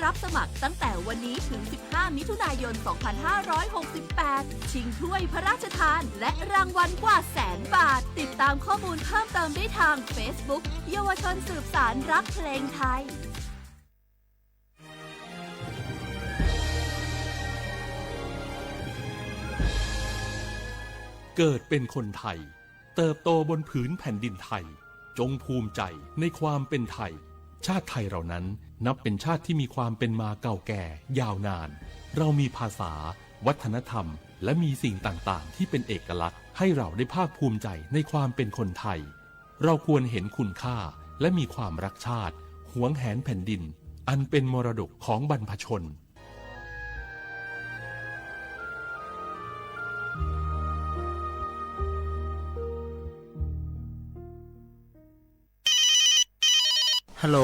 รับสมัครตั้งแต่วันนี้ถึง สิบห้า มิถุนายน สองพันห้าร้อยหกสิบแปด ชิงถ้วยพระราชทาน และรางวัลกว่าแสนบาท ติดตามข้อมูลเพิ่มเติมได้ทาง Facebook เยาวชนสืบสานรักเพลงไทย เกิดเป็นคนไทย เติบโตบนผืนแผ่นดินไทย จงภูมิใจในความเป็นไทย ชาติไทยเรานั้นนับเป็นชาติที่มีความเป็นมาเก่าแก่ยาวนาน เรามีภาษา วัฒนธรรม และมีสิ่งต่างๆ ที่เป็นเอกลักษณ์ ให้เราได้ภาคภูมิใจในความเป็นคนไทย เราควรเห็นคุณค่า และมีความรักชาติ หวงแหนแผ่นดิน อันเป็นมรดกของบรรพชน ฮัลโหล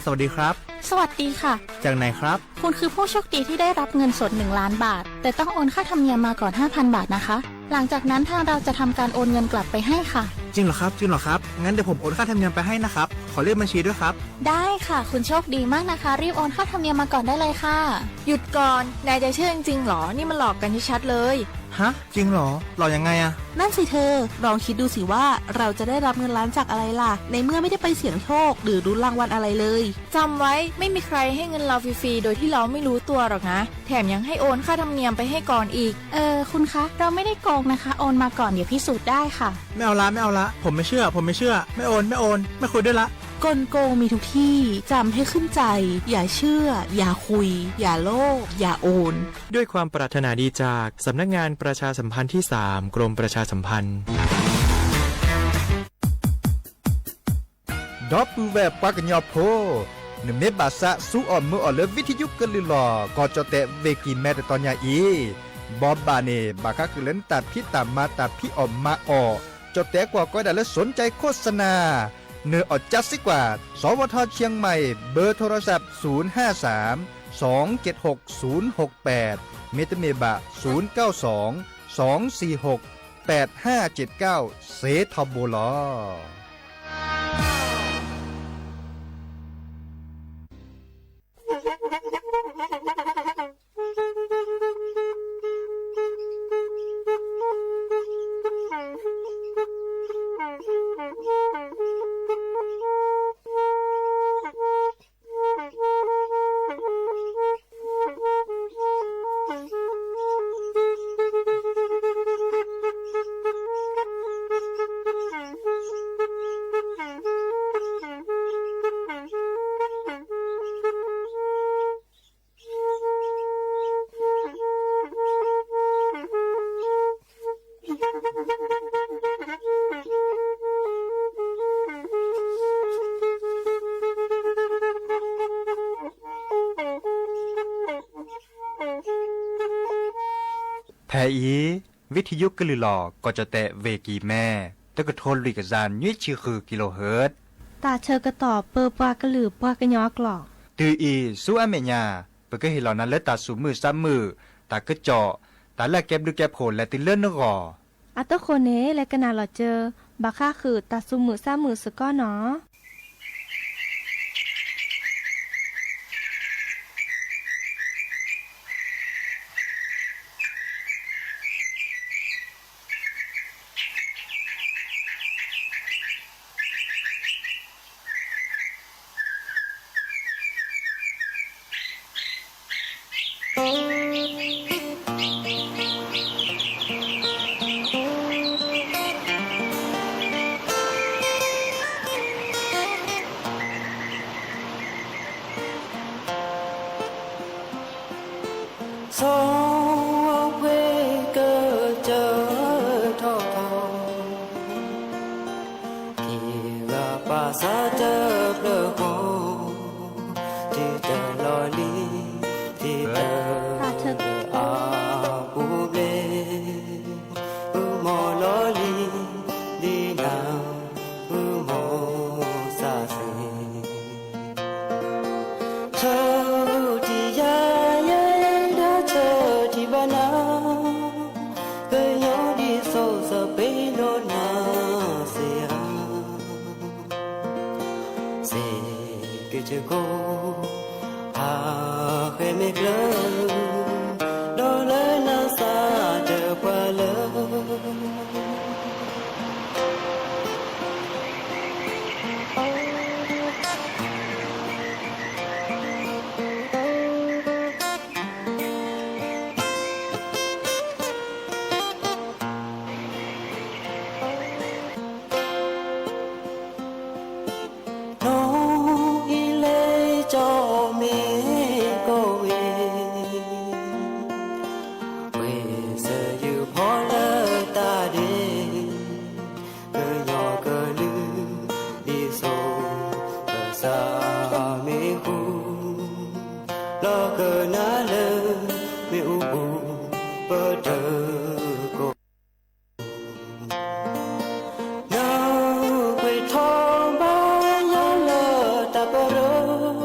สวัสดีครับ สวัสดีค่ะ จากไหนครับ คุณคือผู้โชคดีที่ได้รับเงินสด หนึ่งล้านบาท แต่ต้องโอนค่าธรรมเนียมมาก่อน ห้าพันบาทนะคะ หลังจากนั้นทางเราจะทำการโอนเงินกลับไปให้ค่ะ จริงเหรอครับ จริงเหรอครับ งั้นเดี๋ยวผมโอนค่าธรรมเนียมไปให้นะครับ ขอเลขบัญชีด้วยครับ ได้ค่ะ คุณโชคดีมากนะคะ รีบโอนค่าธรรมเนียมมาก่อนได้เลยค่ะ หยุดก่อน นายจะเชื่อจริงๆหรอ นี่มันหลอกกันชัดๆเลย ฮะ จริงเหรอ หลอกยังไงอะ นั่นสิเธอ ลองคิดดูสิว่าเราจะได้รับเงินล้านจากอะไรล่ะ ในเมื่อไม่ได้ไปเสี่ยงโชคหรือลุ้นรางวัลอะไรเลย จำไว้ ไม่มีใครให้เงินเราฟรีๆโดยที่เราไม่รู้ตัวหรอกนะ แถมยังให้โอนค่าธรรมเนียมไปให้ก่อนอีก เออ คุณคะ เราไม่ได้โกงนะคะ โอนมาก่อน เดี๋ยวพิสูจน์ได้ค่ะ ไม่เอาละ ไม่เอาละ ผมไม่เชื่อ ผมไม่เชื่อ ไม่โอน ไม่โอน ไม่คุยด้วยละ กลโกงมีทุกที่ จำให้ขึ้นใจ อย่าเชื่อ อย่าคุย อย่าโลภ อย่าโอน ด้วยความปรารถนาดีจากสำนักงานประชาสัมพันธ์ที่สาม กรมประชาสัมพันธ์ ဒီပုၢ်ဝဲၢ်ပှၤကညီဖိ, နမ့ၢ်ဘၣ်သးဆူအီၣ်မုာ်အီၣ်လၢ ဝံထယုကလုၢ်လီၢ် ကီၢ်ကၠီၣ်တဲာ် ဝ့ၢ်ကံၢ်မဲ တတီၤညါအံၤ, ဘီဘၣ်န့ၣ် ဘၣ်ဃးဃုာ်လၢနတၢ်ဖံးတၢ်မၤ တၢ်ဖံးအီၣ်မၤအီၣ်, ကၠီၣ်တဲာ်ကွၢ်ကီဒၣ်လၢ สนใจโฆษณา နအီၣ်ကၠါစ့ၢ်ကီး, สวท เชียงใหม่ เบอร์โทรศัพท์ ศูนย์ห้าสาม สองเจ็ดหก ศูนย์หกแปด မ့တမ့ၢ်ဘၣ် ศูนย์เก้าสอง สองสี่หก แปดห้าเจ็ดเก้า စ့ထီဘိလီၤ. ဖဲအံၤ ဝံထယုကလုၢ်လီၢ် ကီၢ်ကၠီၣ်တဲာ် ဝ့ၢ်ကံၢ်မဲ တကထိလွံၢ်ကယၤနွံဆံဃု kilohertz တၢ်ဆၢကတီၢ်ပၢပှၤကလုာ်ပှၤကညီအကျိာ် တုၤအံၤ ဆူအမဲာ်ညါ ပကဟ့ၣ်လီၤနၤလၢတၢ်သူၣ်မုာ်သးမုာ်, တၢ်ကစီၣ်, တၢ်လၢအကဲဘျုးကဲဖှိၣ်လဲၤတုၤလၢနဂီၢ် အတဃိန့ၣ် လဲၤကနၣ်လီၤစၢၤ ဘၣ်ဃးဃုာ်တၢ်သူၣ်မုာ်သးမုာ်စ့ၢ်ကီးနီၤ. ဆီဝဲကစၢၢ်ထီၣ်ထီၣ် က့ၤဂၤပာ်စၢ်တဖျၢၣ်ဃီ, တုၤတလီၤလံ, တုၤတလီၤအပူၤဘျဲၣ်, အုမီၤလီၤလံ, ဒ်နၤ အုမီၤစၢ်စ့ၢ် ဆၢထံယၤယဲဒီးဆၢထံဘၣ်နၤ, ကညီဒ်သိးစပ့ၤဒိၣ်နၤစ့ၢ်ဧါ, စ့ၢ်ကီးကၠိ ဟါ မ့ၢ်ကျၢၤ, ဒီးလၢနသးတပှၢ်လၢ နီၢ်အံၤလဲကၠီမ့ၢ်ကိးဝံၤ, ဝ့ၢ်စၢၤယုၢ်ဖီလၢတၢ်ဒ့, ကညီကလုာ် ဒ်သိးကစၢ်မ့ၢ်ဃူ, လီၤကနၣ်လၢ မ့ၣ်အူပူၤ ပတၢ်ကိး နကွၢ်ထီၣ်ဘါယွၤလၢတၢ်ပရၢ,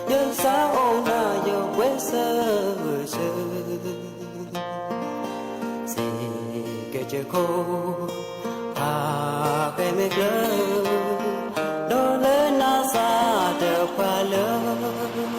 ယသးအိၣ်နၤယပှဲၤဆၢဂ့ၤဆၢ, စ့ၢ်ကီးစ့ၢ်ကီး ဖးဃဲမ့ၢ်ကျၢၤ, ဒီးလၢနသးတပှၢ်လၢ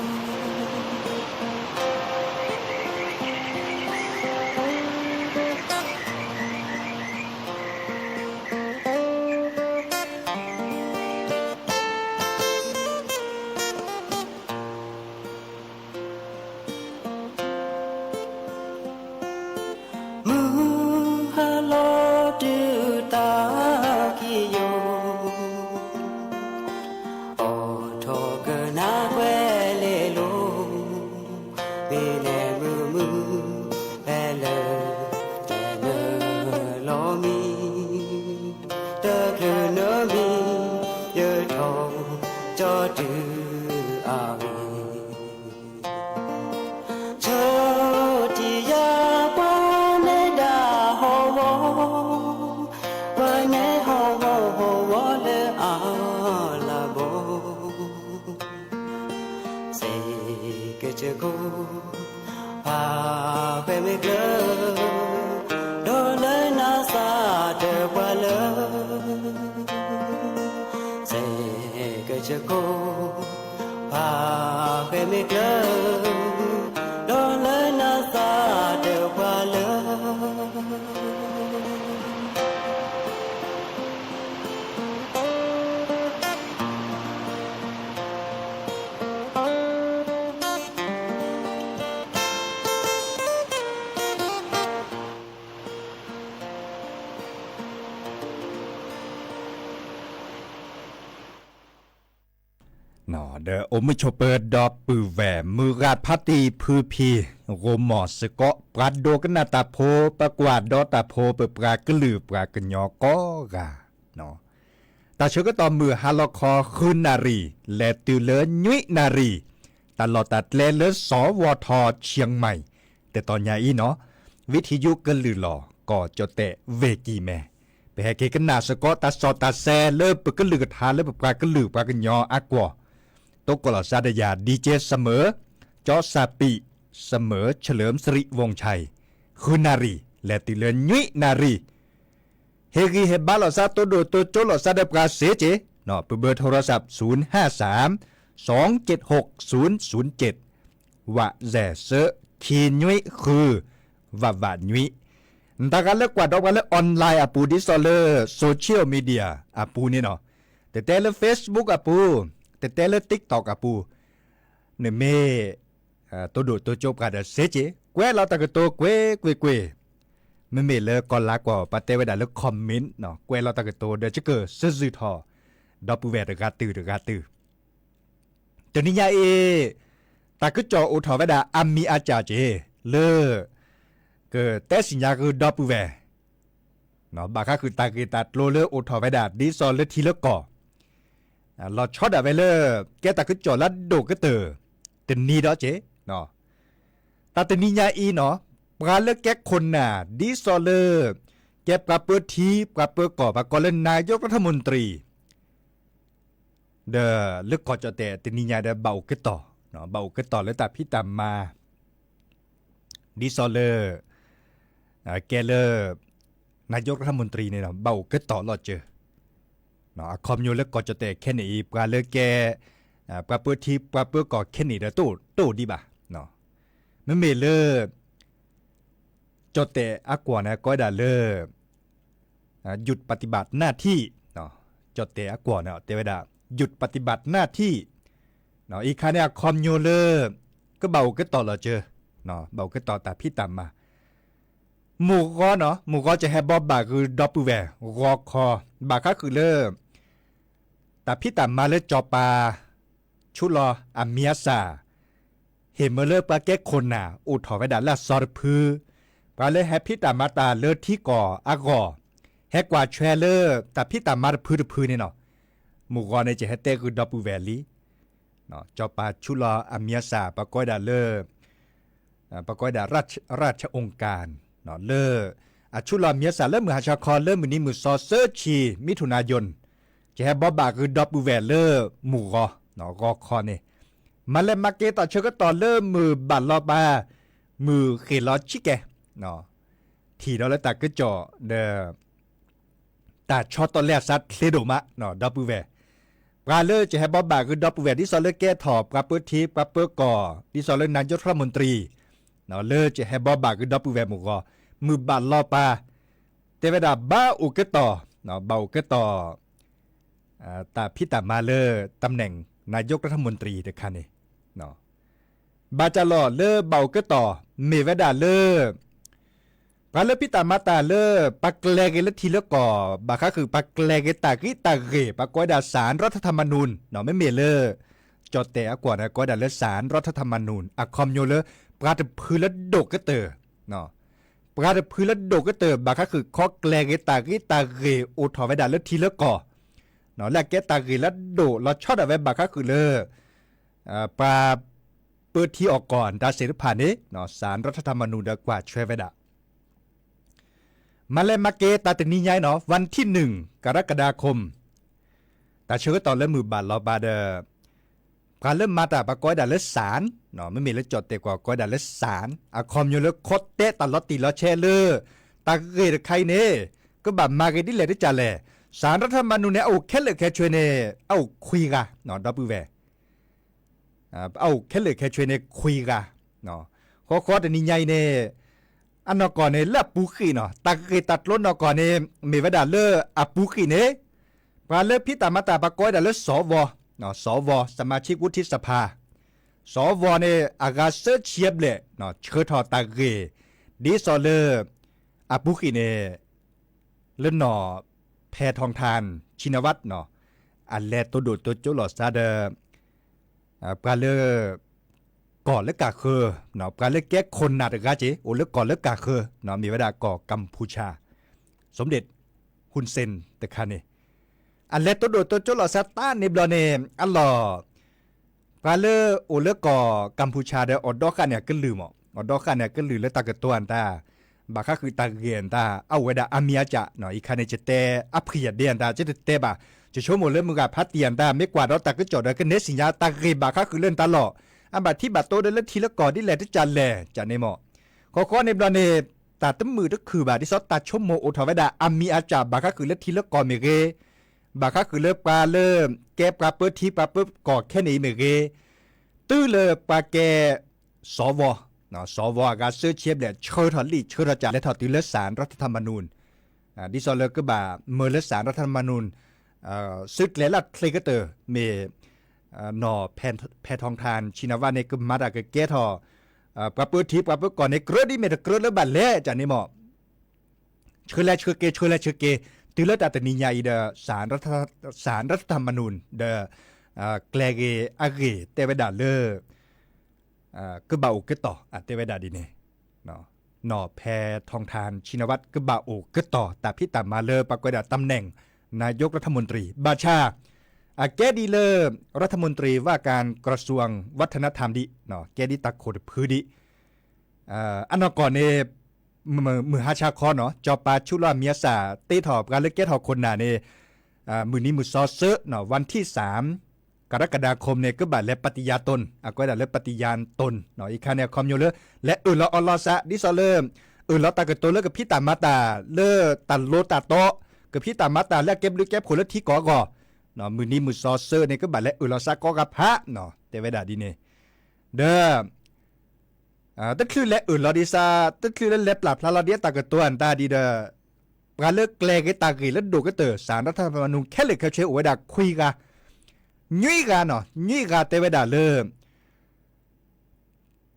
မုၢ်ဟါလီၤတုၤတၢ်ခံယိာ်, အိးထီၣ်ကနၣ်ကွဲၤလ့လိၤ, မ့ၢ်နဲမုာ်မုာ် ဖဲလၢ တနၢၤလီၤမံၤ, တချုးနၢၤမံၤ ယထီၣ်ကၠီတုၤအဂ့ၢ် ဆၢထံယၤပှၤနဲဒၣ်ဟီၣ်ဝီ, ပှၤနဲဟီၣ်ဝီဟီၣ်ဝီလၢအလၤဘီ, စ့ၢ်ကီးစ့ၢ်ကီး ဖးဃဲမ့ၢ်ကျၢၤ, ဒီးလၢနသးတပှၢ်လၢ စ့ၢ်ကီးစ့ၢ်ကီး ဖးဃဲမ့ၢ်ကျၢၤ, ဒီးလၢနသးတပှၢ်လၢ ဒီးအိၣ်မုာ်ဆိးပၢၤဒီပုၢ်ဝဲၢ် မုၢ်ဂၤဖါတံၢ်ဖုဖံ ဂိၢ်မီၢ်စ့ၢ်ကီး ပှၤဒိကနၣ်တၢ်ဖိ ပကွၢ်ဒီးတၢ်ဖိ ပပှၤကလုာ်ပှၤကညီကိးဂၤ, တၢ်ဆၢကတီၢ်မုၢ်ဟါလီၤခီ ဃုနၣ်ရံၣ် လဲၤတုၤလၢနွံနၣ်ရံၣ်, တၢ်လီၢ်တၢ်ကျဲလၢ စီၤဝီၤထီၣ် ဆံၣ်မဲၣ်, တတီၤညါအံၤနီၤ, ဝံထံယူကလုာ်လီၤ ကီၢ်ကၠီၣ်တဲၣ်ဝ့ၢ်ကံၢ်မဲ, ပဟဲက့ၤကနၣ်စ့ၢ်ကီး တၢ်စီၣ်တၢ်ဆဲးလၢပကလုၢ်ကထါလၢပပှၤကလုာ်ပှၤကညီအကွီၢ်, တိကိးလီၤစၢ်ဒီးယၤ DJ Summer, ကၠီစၢ်ပံး Summer เฉลิมสิริวงศ์ชัย, ဃုနၣ်ရံၣ် လဲၤတုၤလၢနွံနၣ်ရံၣ် ဟ့ၣ်ဂံၢ်ဟ့ၣ်ဘါလီၤစၢ် တိၢ်ဒိၣ်တိၢ်ကၠိလီၤစၢ်ဒီးပှၤစ့ၢ်ကီး, ပဘၢၣ်ထိရၢ်စးပ် ศูนย์ห้าสาม สองเจ็ดหก ศูนย์ศูนย์เจ็ด, ဝးစဲးဆၢ ခံနွံဃု ဝးဝးနွံ, နတၢ်ဂၤလၢကွၢ်ဒီးပှၤလၢ online အပူၤ ဒ်သိးလၢ social media အပူၤန့ၣ်နီၤ, တတဲလၢ Facebook အပူၤ, တတဲလၢ TikTok အပူၤ, နမ့ၢ် တိၢ်ဒိၣ်တိၢ်ကၠိပှၤဒီးစ့ၢ်ကီး ကွဲးလီၤတၢ်ကတိၤကွ့ၢ်ကွ့ၢ်ကွ့ၢ်, မ့မ့ၢ်လၢကီၢ်လါကွီၢ် ပှၤတဲဝဲဒၣ်လၢ comment နီၤ, ကွဲးလီၤတၢ်ကတိၤဒီး ယကစၢ်စုထွဲ ဒီပုၢ်ဝဲၢ်တဂၤတုၤတဂၤတုၤ, တနံၤညါအံၤ တၢ်ကစီၣ်အိၣ်ထီၣ်ဝဲဒၣ် အမံၤအစၢ်က့ၤ လၢ ကတဲသ့ၣ်ညါဃုာ်ဒီပုၢ်ဝဲၢ် ဘၣ်ဃးဃုာ်တၢ်ဂ့ၢ်တၢ်ကျိၤလၢအိၣ်ထီၣ်ဝဲဒၣ် ဒ်သိးလၢထံလၢကီၢ် လီၤဆီဒၣ်ဝဲလၢ ကဲတၢ်ကစီၣ်လၢအဒိၣ်ကတၢၢ် တနံၤဒီးက့ၤ တၢ်တနံၤညါအံၤနီၤ, ပှၤလၢကဲခိၣ်နၢ် ဒ်သိးလၢ ကဲပှၤပၢထံပှၤပၢကီၢ် ပှၤကိးလၢ นายกรัฐมนตรี ဒီးလၢကီၢ်ကၠီၣ်တဲၣ်တနံၤညါဒီး ဘၣ်အိၣ်ကတီၢ်, ဘၣ်အိၣ်ကတီၢ်လၢတၢ်ဖံးတၢ်မၤ ဒ်သိးလၢ ကဲလၢ นายกรัฐมนตรี န့ၣ် ဘၣ်အိၣ်ကတီၢ်လီၤစၢၤ, အခီပညီလၢကီၢ်ကၠီၣ်တဲၣ်ခဲန့ၣ်အံၤ ပှၤလၢကဲ ပှၤပၢထံပှၤပၢကီၢ်ခဲန့ၣ်ဒီး တအိၣ်ဒံးဘၣ် မ့မ့ၢ်လၢ ကၠီၣ်တဲာ်အကွီၢ်န့ၣ် ကိးဝဲဒၣ်လၢ หยุดปฏิบัติหน้าที่ ကၠီၣ်တဲာ်အကွီၢ်န့ၣ် တဲဝဲဒၣ် หยุดปฏิบัติหน้าที่ အံၤခါန့ၣ် အခီပညီလၢ ကဘၣ်အိၣ်ကတီၢ်လီၤစၢၤ, ဘၣ်အိၣ်ကတီၢ်တၢ်ဖံးတၢ်မၤ မုၢ်ဂီၤနီၤ မုၢ်ဂီၤကဟဲဘီဘၣ်ဂုာ်ဒီပုၢ်ဝဲၢ် ဂီၤခီ ဘၣ်ဃးဃုာ်လၢ တၢ်ဖံးတၢ်မၤလၢစီၤပၤ ဆူလီၤအမံၤအသၣ် ဟ့ၣ်မၢလၢပှၤကဲခိၣ်နၢ် အိၣ်ထီၣ်ဝဲဒၣ်လၢအစီၤတဖု, ပှၤလၢဟဲဖံးတၢ်မၤတၢ်လၢထံကီၢ်အဂီၢ်, ဟဲကွၢ်ဆွဲလၢ တၢ်ဖံးတၢ်မၤတဖုတဖုန့ၣ်နီၤ, မုၢ်ဂီၤန့ၣ် ကဟဲတဲဂုာ်ဒီပုၢ်ဝဲၢ်လံ စီၤပၤဆူလီၤအမံၤအသၣ် ပှၤကိးဝဲဒၣ်လၢ ပှၤကိးဝဲဒၣ် ราชองค์การ လၢ အဆူလီၤမံၤအသၣ်လၢမုၢ်ဟါခီ လၢမုၢ်နံၤမုၢ်သီသၢဆံ မံထူၣ်နၣ်ယိၣ် ကဟဲဘီဘၣ်ဂုာ်ဒီပုၢ်ဝဲၢ်လၢမုၢ်ဂီၤ, ဂီၤခီန့ၣ် မၤလဲၤမၤက့ၤတၢ်ဆၢကတီၢ်လၢမုၢ်ဘၣ်လီၤပၤ မုၢ်ဃ့ၢ်လီၤဆံးကဲၤ ထံၣ်ဒီးလၢတၢ်ကစီၣ်ဒီး တၢ်ဆီတလဲအသးချ့ဒိၣ်မး ဒီပုၢ်ဝဲၢ်, ပှၤလၢကဟဲဘီဘၣ်ဂုာ်ဒီပုၢ်ဝဲၢ် ဒ်သိးလၢကဲထီၣ်ပှၤပၢထံပှၤပၢကီၢ် ဒ်သိးလၢ นายกรัฐมนตรี လၢကဟဲဘီဘၣ်ဂုာ်ဒီပုၢ်ဝဲၢ်မုၢ်ဂီၤ မုၢ်ဘၣ်လီၤပၤ တဲဝဲဒၣ်ဘၣ်အိၣ်ကတီၢ်, ဘၣ်အိၣ်ကတီၢ် တၢ်ဖံးတၢ်မၤလၢ ตำแหน่งนายกรัฐมนตรี တခါန့ၣ် ဘၣ်တၢ်လီၢ်လၢဘၣ်အိၣ်ကတီၢ် မ့ၢ်ဝဲဒၣ်လၢ ပှၤလၢဖံးတၢ်မၤတၢ်လၢ ပှၤကျဲၤဂ့ၤလၢထံလၢကီၢ် ဘၣ်ဃးဃုာ်ပှၤကျဲၤဂ့ၤတၢ်ဂံၢ်တၢ်ဂ့ၤ ပှၤကိးဝဲဒၣ် ศาลรัฐธรรมนูญ မ့မ့ၢ်လၢ ကၠီၣ်တဲာ်အကွီၢ်န့ၣ် ကိးဝဲဒၣ်လၢ ศาลรัฐธรรมนูญ အခီပညီလၢ ပှၤတဖုလၢဒိၣ်ကတၢၢ် ပှၤတဖုလၢဒိၣ်ကတၢၢ် ဘၣ်ဃးဃုာ်ခီကျဲၤဂ့ၤတၢ်ဂံၢ်တၢ်ဂ့ၤ အိၣ်ထီၣ်ဝဲဒၣ်လၢထံလၢကီၢ် လၢအကဲတၢ်ဂ့ၢ်လၢဒိၣ်လီၤဆီဒၣ်ဝဲ ဘၣ်ဃးဃုာ်လၢ ပှၤပၢထံအီၣ်ကီၢ်အတၢ်သ့ၣ်တဖၣ်န့ၣ် ศาลรัฐธรรมนูญ ဒီးကွၢ်ဆွဲဝဲဒၣ် မၤလဲၤမၤက့ၤတၢ်တနံၤညါအံၤနီၤ วันที่หนึ่ง กรกฎาคม တၢ်ဆၢကတီၢ်လၢမုၢ်ဘၣ်လီၤပၤဒီး ပှၤလၢမၤတၢ်ပှၤကိးဝဲဒၣ်လၢ ศาล မ့မ့ၢ်လၢကၠီၣ်တဲာ်ကွီၢ်ကိးဝဲဒၣ်လၢ ศาล အခီပညီလၢ ခီတဲတၢ်လီၤတံၢ်လီၤဆဲးလၢ တၢ်ဂ့ၢ်တခါအံၤန့ၣ် ကဘၣ်မၤဂ့ၤဒ်လဲၣ်ဒ်လဲၣ်, ศาลรัฐธรรมนูญ န့ၣ် အအိၣ်ခဲလၢာ်ခဲဆ့န့ၣ် အအိၣ်ခွံဂၤ ဒီပုၢ်ဝဲၢ် အအိၣ်ခဲလၢာ်ခဲဆ့န့ၣ်ခွံဂၤ, ဃီဃီတနံၤညါအံၤန့ၣ် အနီၢ်ကီၢ်န့ၣ် လၢအပူၤဃံးနီၤ တၢ်ဂ့ၢ်တၢ်ကျိၤနီၢ်ကီၢ်န့ၣ် မ့ၢ်ဝဲဒၣ်လၢအပူၤဃံးန့ၣ် ပှၤလၢဖံးတၢ်မၤတၢ်ပှၤကိးဝဲဒၣ်လၢ สว สว สมาชิกวุฒิสภา สว န့ၣ် အဂၤသၢဆံဘျဲၣ် ဆှၢထီၣ်တၢ်ဂ့ၢ် ဒ်သိးလၢ အပူၤဃံးန့ၣ် လၢနီၢ်ဖဲထီထၢၣ် ဆံနဝး အလဲၤတိဒိၣ်တိကၠိလိာ်သးဒီး ပှၤလၢ ကီၢ်လၢကၢ်ဃၢၤ, ပှၤလၢကဲခိၣ်နၢ်တဂၤက့ၤ အိၣ်လၢကီၢ်လၢကၢ်ဃၢၤ မ့ၢ်ဝဲဒၣ်ကီၢ်ကမ်ၣ်ဖူၤၡၢၣ် สมเด็จ ฮุนเซน တခါန့ၣ် အလဲၤတိဒိၣ်တိကၠိလိာ်သးတၢ်န့ၣ်ဘျီန့ၣ် အလီၢ် ပှၤလၢအိၣ်လၢကီၢ်ကမ်ၣ်ဖူၤၡၢၣ်ဒီး အိၣ်ဒီးဃာ်န့ၣ်အကလုၢ်မး, အိၣ်ဒီးဃာ်န့ၣ်အကလုၢ်လၢတၢ်ကတိၤအတၢ် ဘၣ်ဃးဃုာ်တၢ်ဂ့ၢ်အတၢ် အအိၣ်ဝဲဒၣ်အမံၤအကၠး, အံၤခါန့ၣ် ယတဲအဖှံၣ်အဒ့အတၢ် ယတတဲဘၣ်, ယဆိကမိၣ်လၢမုၢ်ဂၤဖးတံၢ်အတၢ် မ့ၢ်ကွၢ်ဒီးတၢ်ကစီၣ်ဒီး ကနဲၣ်စံၣ်ညါတၢ်ဂ့ၢ်ဘၣ်ဃးဃုာ်လၢနတၢ်လီၢ်, အဘၣ်ထံဘၣ်တိဒီးလၢထံလၢကီၢ်ဒ်လဲၣ်တကၠးလဲၣ် ကၠးန့ၣ်မး, ဃီဃီန့ၣ်ဘျီန့ၣ် တၢ်တမုာ်တခုၣ်ဘၣ် ဒ်သိးတၢ်ဆိကမိၣ်အိၣ်ထီၣ်ဝဲဒၣ်အမံၤအကၠး ဘၣ်ဃးဃုာ်လၢထံလၢကီၢ်မ့ၢ်ဂ့ၤ, ဘၣ်ဃးဃုာ်လၢပှၤလၢ ကဲပှၤပၢထံပှၤပၢကီၢ်ခဲန့ၣ်အံၤမ့ၢ်ဂ့ၤ, တုၤလၢပှၤကဲ สว, สว အဂၤသၢဆံဘျဲၣ် ဆှၢထီၣ်လံာ်ဆှၢထီၣ်ကၠး လဲၤထီၣ်တုၤလၢ ศาลรัฐธรรมนูญ ဒ်သိးလၢကဘၣ်မၢလၢ ศาลรัฐธรรมนูญ စုကျဲၤလၢချ့ကတၢၢ် မ့ၢ် နီၢ်ဖဲထီထၢၣ် ဆံနဝး န့ၣ် ကမၤတၢ်ကကဲထီၣ် ပှၤပၢထံပှၤပၢကီၢ်န့ၣ် ကြၢးဒ်မ့ၢ်တကြၢးလၢၤဘၣ်လဲၣ် ကၠးန့ၣ်မး ဆှၢလဲၤဆှၢက့ၤ ဆှၢလဲၤဆှၢက့ၤ တုၤလၢတၢ်တနံၤညါအံၤဒီး ศาลรัฐ ศาลรัฐธรรมนูญ ဒီး ကျဲၤဂ့ၤအဂ့ၢ်တဲဝဲဒၣ်လၢ ကဘၣ်အိၣ်ကတီၢ် တဲဝဲဒၣ်ဒ်န့ၣ်, နီၢ်ဖဲထီထၢၣ် ဆံနဝး ကဘၣ်အိၣ်ကတီၢ် တၢ်ဖံးတၢ်မၤလၢပှၤကွဲးဒၣ် ตำแหน่งนายกรัฐมนตรี ဘၣ်ဆၣ် အကဲဒ်လၢ รัฐมนตรีว่าการกระทรวงวัฒนธรรม ဒ် ကဲဒ်တၢ်ခိၣ်တဖုဒံး အနီၢ်ကီၢ်န့ၣ် မုၢ်ဟါဆါခီနီၤ စီၤပၤဆူလီၤမံၤအသၣ် တ့ထီၣ်ပှၤလၢကဲထီၣ်ခိၣ်နၢ်န့ၣ် မုၢ်နံၤမုၢ်သီသၢ วันที่สาม กรกฎาคม န့ၣ် ကဘၣ်လဲၤ ปฏิญาณตน အကွဲးဒၣ်လၢ ပတံယၢၣ်တိၣ် အံၤခါန့ၣ် အခီပညီလၢ လဲၤအၢၣ်လီၤအီလီၤသး ဒ်သိးလၢ အၢၣ်လီၤတၢ်ကတိၤလၢကဖံးတၢ်မၤတၢ်လၢတၢ်လိၤတၢ်တီ ကဖံးတၢ်မၤတၢ်လၢအကဲဘျုးကဲဖှိၣ်လၢထံကီၢ်အဂီၢ် မုၢ်နံၤမုၢ်သီသၢန့ၣ် ကဘၣ်လဲၤအၢၣ်လီၤသးကိးဂၤဖး တဲဝဲဒၣ်ဒ်န့ၣ် ဒီး တချုးလဲၤအၢၣ်လီၤဒံးစး, တချုးလၢလဲၤပျၢ်ဖျါလီၤဒံးအတၢ်ကတိၤအတၢ်ဒံးဒီး ပှၤလၢကျဲၤက့ၤတၢ်ဂ့ၢ်လၢဒိၣ်ကတၢၢ် စးထီၣ်တၢ်မၤနူ ခဲလၢာ်ခဲဆ့အိၣ်ဝဲဒၣ်ခွံဂၤ, နွံဂၤနီၤ, နွံဂၤတဲဝဲဒၣ်လၢ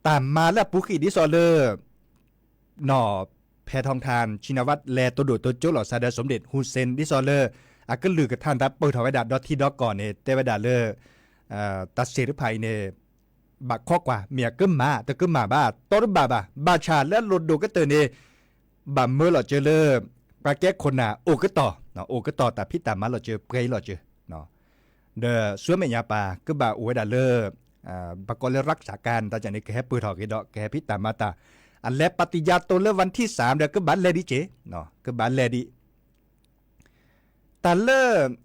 တၢ်မၤလၢအပူၤဃံးဒ်သိးလၢ နီၢ်ဖဲထီထၢၣ် ဆံနဝး လဲၤတိဒိၣ်တိကၠိလိာ်သးဒီး စူဒ့ၣ်ဟူစ့ၣ် ဒ်သိးလၢ အကလုၢ်ကထါတၢ်ပၢၢ်ထီၣ်ဝဲဒၣ်ဒီထံဒီကီၢ်န့ၣ် တဲဝဲဒၣ်လၢ တၢ်စ့ၣ်တဖၣ်အံၤန့ၣ် ဘၣ်ခီကွၢ် မ့ၢ်အကမၣ် တကမၣ်ဘၣ် တီတဘၣ်ဘၣ် ဘၣ်ဆၣ်လၢအလိၣ်ဒိၣ်ကတၢၢ်န့ၣ် ဘၣ်မၢလီၤစၢၤလၢ ပှၤကဲခိၣ်နၢ်အိၣ်ကတီၢ်, အိၣ်ကတီၢ်တၢ်ဖံးတၢ်မၤလီၤစၢၤ ပှဲၤအံၤလီၤစၢၤ ဒီးဆူမဲာ်ညါပၤ ကဘၣ်အိၣ်ဝဲဒၣ်လၢ ပကိးလၢ ရၢၣ်စၢၣ်ကၣ် တၢ်ကန့ၣ် ကဟဲပၢၢ်ထီၣ်က့ၤဒီး ကဟဲဖံးတၢ်မၤတၢ် အလဲၤပၣ်တံၣ်ယါတိၤလၢ วันที่สาม ဒီး ကဘၣ်လဲၤဒံးက့ၤ, ကဘၣ်လဲၤဒံး တၢ်လၢ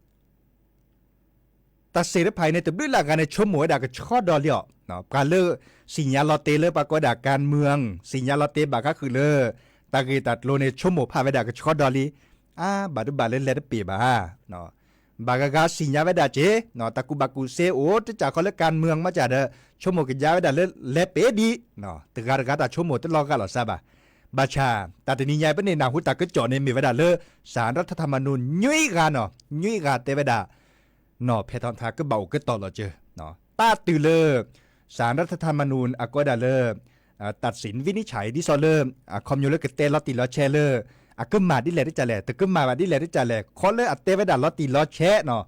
တၢ်စ့ၣ်တဖၣ်အံၤန့ၣ် တဘျုးလၢ်ဂၤန့ၣ် ဆိကမိၣ်ဝဲဒၣ်ကဆှီဒီးလံအီၤ, ပှၤလၢ သ့ၣ်ညါလီၤတ့ၢ်လၢပှၤကိးဝဲဒၣ် การเมือง သ့ၣ်ညါလီၤတ့ၢ်ဘၣ်ဃးဃုာ်လၢ တၢ်ဂ့ၢ်တၢ်ကျိၤန့ၣ် ဆိကမိၣ်ဖးဝဲဒၣ်ကဆှီဒီးလံ, အါ ဘၣ်တဘၣ်လၢလဲၤတပ့ၢ်ဘၣ် ဘၣ်ဂၤဂၤသ့ၣ်ညါဝဲဒၣ်က့ၤ, တၢ်ကူၣ်ဘၣ်ကူၣ်သ့အိၣ် တစၢ်ခီလၢ การเมือง မၤစၢ်ဒီး ဆိကမိၣ်ကယါဝဲဒၣ်လၢ လဲၤပ့ၤဒံး, တဂၤတဂၤတၢ်ဆိကမိၣ်တလီၤဂာ်လီၤသးဘၣ်. ဘၣ်ဆၣ် တၢ်တနံၤညါပန့ၣ် နၢ်ဟူတၢ်ကစီၣ်န့ၣ် မ့ၢ်ဝဲဒၣ်လၢ สารรัฐธรรมนูญ နွံဂၤနီၤ, နွံဂၤတဲဝဲဒၣ် နီၢ်ဖဲထီထၢၣ် ကဘၣ်အိၣ်ကတီၢ်လီၤစၢၤ, တၢ်တုၤလၢ สารรัฐธรรมนูญ အကိးဝဲဒၣ်လၢ တၢ်စ့ၣ် วินิจฉัย ဒ်သိးလၢ အခီပညီလၢကတဲလီၤတံၢ်လီၤဆဲးလၢ အကမၣ်ဒ်လဲၣ်တကၢ်လဲၣ် တကမၣ်ဘၣ်ဒ်လဲၣ်တကၢ်လဲၣ် ခီလၢအတဲဝဲဒၣ်လီၤတံၢ်လီၤဆဲးနီၤ,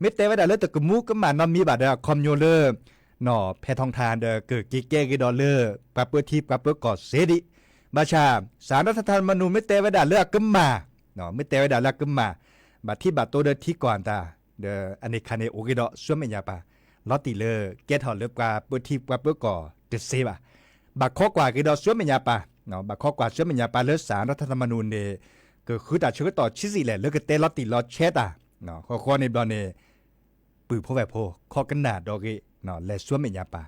မ့ၢ်တဲဝဲဒၣ်လၢတကမူကမၣ်နီတမံၤဘၣ်ဒီး အခီပညီလၢ နီၢ်ဖဲထီထၢၣ်ဒီး ကက့ၤကဲက့ၤဒီးလၢ ပှၤပၢထံပှၤပၢကီၢ်စ့ဒံး, ဘၣ်ဆၣ် สารรัฐธรรมนูญ မ့ၢ်တဲဝဲဒၣ်လၢအကမၣ်, မ့ၢ်တဲဝဲဒၣ်လၢအကမၣ် ဘၣ်ထံၣ်ဘၣ်တိၢ်ဒီးထံကီၢ်အတၢ် ဒီးအန့ၣ်ခါန့ၣ် အိၣ်ဂ့ၤဒီးဆူမဲာ်ညါပၤ လီၤတံၢ်လၢကဲထီၣ်လၢပှၤပၢထံပှၤပၢကီၢ်တစ့ဘၣ်. ဘၣ်ခီကွၢ်က့ၤဒီးဆူမဲာ်ညါပၤ, ဘၣ်ခီကွၢ်ဆူမဲာ်ညါပၤလၢ สารรัฐธรรมนูญ န့ၣ် ကဃုတၢ်ဆၢကတီၢ်ဆံးဆံးလဲၣ် လၢကတဲလီၤတံၢ်လီၤဆဲးတၢ်, ဃီဃီန့ၣ်ဘျီန့ၣ် ပုၢ်ဖိဝဲၢ်ဖိ ခီကနၣ်ဒီးဂ့ၤ လဲၤဆူမဲာ်ညါပၤ,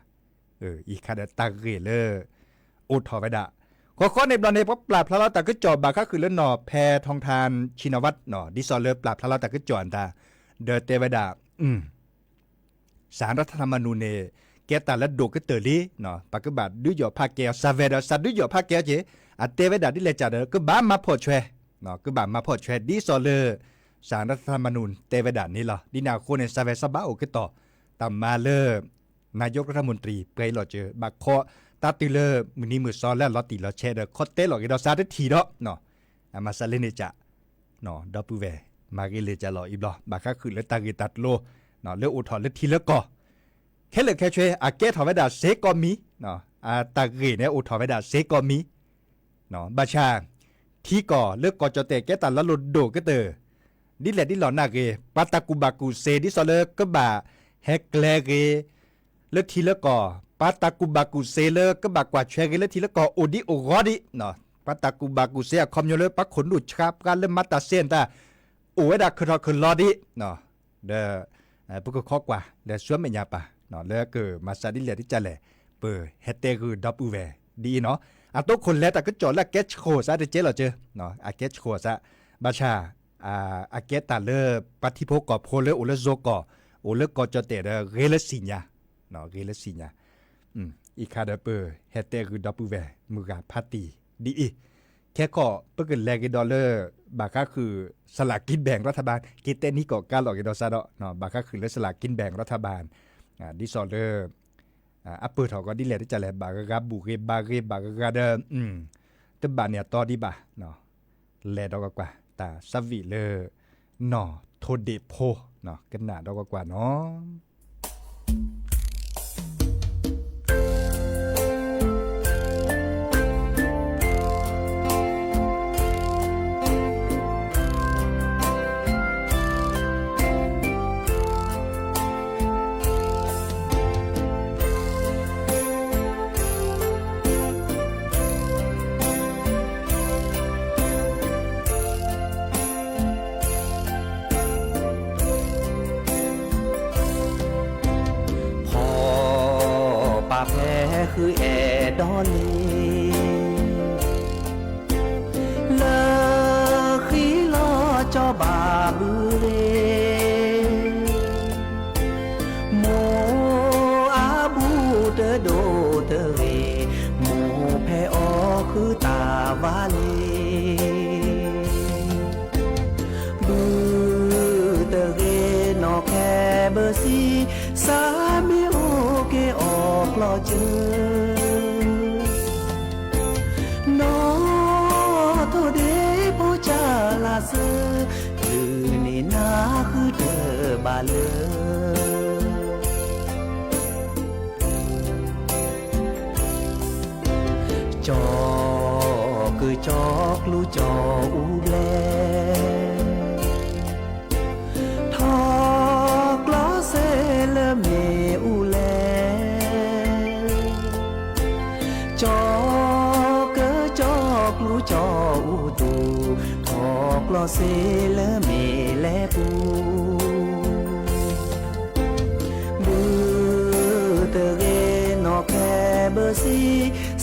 အံၤခါဒီးတၢ်ဂ့ၢ်လၢ အိၣ်ထီၣ်ဝဲဒၣ်, ဃီဃီန့ၣ်ဘျီန့ၣ် ပပျၢ်ဖျါလီၤတၢ်ကစီၣ်ဘၣ်ဃးဃုာ်လၢနီၢ်ဖဲထီထၢၣ် ဆံနဝး ဒ်သိးလၢပျၢ်ဖျါလီၤတၢ်ကစီၣ်အတၢ် ဒီးတဲဝဲဒၣ် สารรัฐธรรมนูญ န့ၣ် ကဲတၢ်လၢဒိၣ်ကတၢၢ်လံ, ပကဘၣ်ဒုးယီၣ်ဖးကဲအီၤ စၢ်ဝဲဒီး စၢ်ဒုးယီၣ်ဖးကဲအီၤက့ၤ, အတဲဝဲဒၣ်ဒ်လဲၣ်ကဒီး ကဘၣ်မၤဖီၣ်ဆွဲ, ကဘၣ်မၤဖီၣ်ဆွဲ ဒ်သိးလၢ สารรัฐธรรมนูญ တဲဝဲဒၣ်န့ၣ်လီၤ. ဒ်န့ၣ်အဃိန့ၣ် စၢ်ဝဲစီၤဘၣ်အိၣ်ကတီၢ် တၢ်မၤလၢ นายกรัฐมนตรี ပှဲၤလီၤစၢၤ ဘၣ်ခီ တၢ်တုၤလၢမုၢ်နံၤမုၢ်သီလၢအလီၤတံၢ်လီၤဆဲးဒီး ခီတဲလီၤက့ၤဒီးစးတထံၣ်ဒီး အမၤစးလၢန့ၣ်က ဒီပုၢ်ဝဲၢ် မၤဂ့ၤလၢကလီၤအံၤဘျီ ဘၣ်ဃးဃုာ်လၢတၢ်ဂ့ၢ်တၢ်ကျိၤ လၢအိၣ်ထီၣ်လၢထံလၢကီၢ် ခဲလၢာ်ခဲဆ့ အကဲထီၣ်ဝဲဒၣ်စ့ကိးမံၤ, အတၢ်ဂ့ၢ်န့ၣ်အိၣ်ထီၣ်ဝဲဒၣ်စ့ကိးမံၤ ဘၣ်ဆၣ် ထံကီၢ်လၢကီၢ်ကၠီၣ်တဲၣ်ကဲတၢ်လၢလိၣ်ဒိၣ်ကတၢၢ် ဒ်လဲၣ်ဒ်လဲၣ်နာ်ဂ့ၤ ပှၤတၢ်ကူၣ်ဘၣ်ကူၣ်သ့ဒ်သိးလၢကဘၣ်ဟဲကျဲဂ့ၤ လၢထံလၢကီၢ်, ပှၤတၢ်ကူၣ်ဘၣ်ကူၣ်သ့လၢကဘၣ်ကွၢ်ဆွဲဂ့ၤလၢထံလၢကီၢ်အိၣ်ဒံးအိၣ်ဂီၢ်ဒံး, ပှၤတၢ်ကူၣ်ဘၣ်ကူၣ်သ့အခီပညီလၢပှၤခိၣ်နူာ်ဆှါ ပှၤလၢမၤတၢ်စ့တၢ် အိၣ်ဝဲဒၣ်ခၢၣ်ထီၣ်ခၢၣ်လီၤဒံး, ဒီး ပကခီကွၢ်လၢဆူမဲာ်ညါပၤ လၢကမၤစးဒ်လဲၣ်ဒ်လဲၣ် ပဟဲတဲဂုာ်ဒီပုၢ်ဝဲၢ်ဒ်အံၤနီၤ, အတိခိၣ်လဲၤတၢ်ကစီၣ်လၢအကဲဆှိၣ်စးတကဲလီၤကၢ, အကဲဆှိၣ်စး, ဘၣ်ဆၣ် အကဲတၢ်လၢပှၤထံဖိကီၢ်ဖိလၢအိၣ်လၢယိၤကီၢ်, အိၣ်လၢကီၢ်ကၠီၣ်တဲၣ်ဒီးဂ့ၤလၢသ့ၣ်ညါ, ဂ့ၤလၢသ့ၣ်ညါ, အံၤခါဒီးပဟဲတဲဂုာ်ဒီပုၢ်ဝဲၢ်မုၢ်ဂၤဖးတံၢ်ဒ်အံၤ, ခဲခီပကလဲၤက့ၤဒီးလၢ ဘၣ်ဃးဃုာ် สลากกินแบ่งรัฐบาล က့ၤတဲနံၤကီၢ်ကါလီၤက့ၤဒီးစးဒီး ဘၣ်ဃးဃုာ်လၢ สลากกินแบ่งรัฐบาล ဒ်သိးလၢ အပၢၢ်ထီၣ်ကီးဒ်လဲၣ်တကၢ်လဲၣ် ဘၣ်ဂၤဂၤဘူၣ်ဂ့ၤဘါဂ့ၤဘၣ်ဂၤဂၤဒီး တဘၣ်န့ၣ်အတီဒံးဘၣ်, လဲၤဒီးကွၢ်ကွၢ် တၢ်ဆၢဝံၤလၢ နီၢ်ထိးဒ့ၣ်ဖိ ကနၣ်ဒီးကွၢ်ကွၢ်နီၤ. ဖီၣ်ပာ်ဖဲဃုအဲၣ်ဒိးလံ လၢဃံလီၤကၠီဘၣ်ဘုရ့ မိၢ်အဘူးတဒိၣ်တဂ့ၤ, မိၢ် လီၤစၢၤ, နီၣ်ထိၣ်ဒ့ဖိကၢ်လးစၢၤ, ဒုးန့ၢ်နၢ်ဃုတၢ်ဘၣ်လၢ ကၠီၤကၢၤကၠီၤကျူကၠီၤအူဘျဲၣ်, ထီၣ်ကျီစ့လၢမ့ၣ်အူလဲၣ်, ကၠီၤကၢၤကၠီၤကျူကၠီၤအူသူၣ်, ထီၣ်ကျီစ့လၢမ့ၣ်လဲၣ်ပူၤ ဘုတဂ့ၤနီၢ်ခဲဘၢစံ,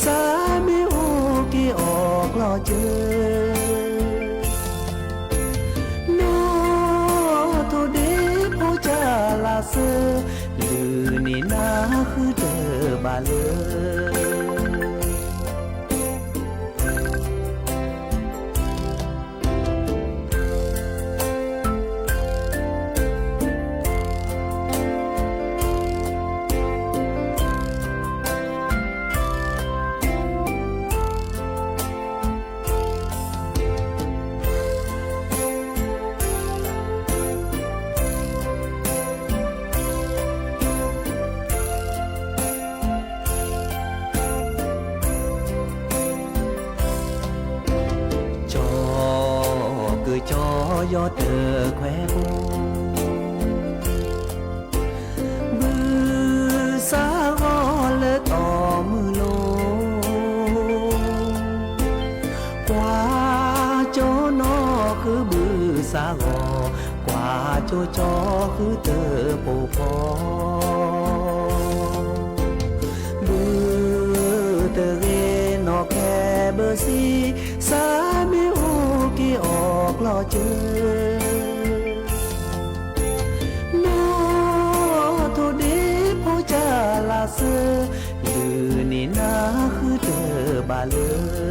စးမ့ၢ်အိၣ်က့ၤအီၣ်ကျီၢ်စၢၤ, နီၣ်ထိၣ်ဒ့ဖိကၢ်လးစၢၤ, ဒုးန့ၢ်နၢ်ဃုတၢ်ဘၣ်လၢ ကၠီၤကၢၤကၠီၤယီၤတခွဲးဖိ, ဘုစးဂီၤလၢတီၢ်မုၢ်လိၤ, ကွၢ်ကၠီၤနီၢ်ဃုဘုစးဂီၤ, ကွၢ်ကၠီၤကၠီၤဃုတၢ်ပိာ်ဖီ ဘုတဂ့ၤနီၢ်ခဲဘၢစံ, စးမ့ၢ်အိၣ်က့ၤအီၣ်ကျီၢ်စၢၤ, နီၣ်ထိၣ်ဒ့ဖိကၢ်လးစၢၤ, ဒုးန့ၢ်နၢ်ဃုတၢ်ဘၣ်လၢ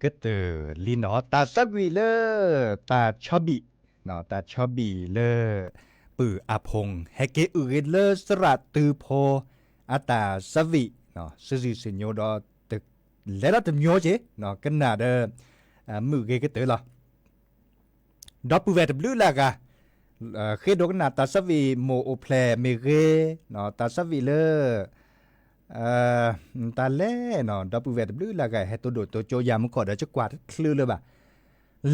ကတၢၢ်လံနီၤ တၢ်သးဝံၣ်လၢ တၢ်ဆီဘံၣ်, တၢ်ဆီဘံၣ်လၢ ပုၢ်အဖီ ဟဲက့ၤအုၣ်ဂ့ၤလၢသရၣ်တုၤဖိ အတၢ်သးဝံၣ် စုာ်စုာ်စုာ်ညိဒီး လဲၤဒီးတမံၤက့ၤ ကနၣ်ဒီး မုာ်ဂ့ၤကတၢၢ်လီၤ. ဒီပုၢ်ဝဲၢ်တဘျုးလၢ်ဂၤ ဃ့ဒိကနၣ်တၢ်သးဝံၣ်မိၢ်အိၣ်ဖျဲၣ်မ့ၢ်ဂ့ၤ, တၢ်သးဝံၣ်လၢ တၢ်လဲၣ်နီၤ ဒီပုၢ်ဝဲၢ်တဘျုးလၢ်ဂၤ ဟဲတိၢ်ဒိၣ်တိၢ်ကၠိယၤမူခိၣ်ဒီး ကကွၢ်တချုးလၢၤဘၣ်.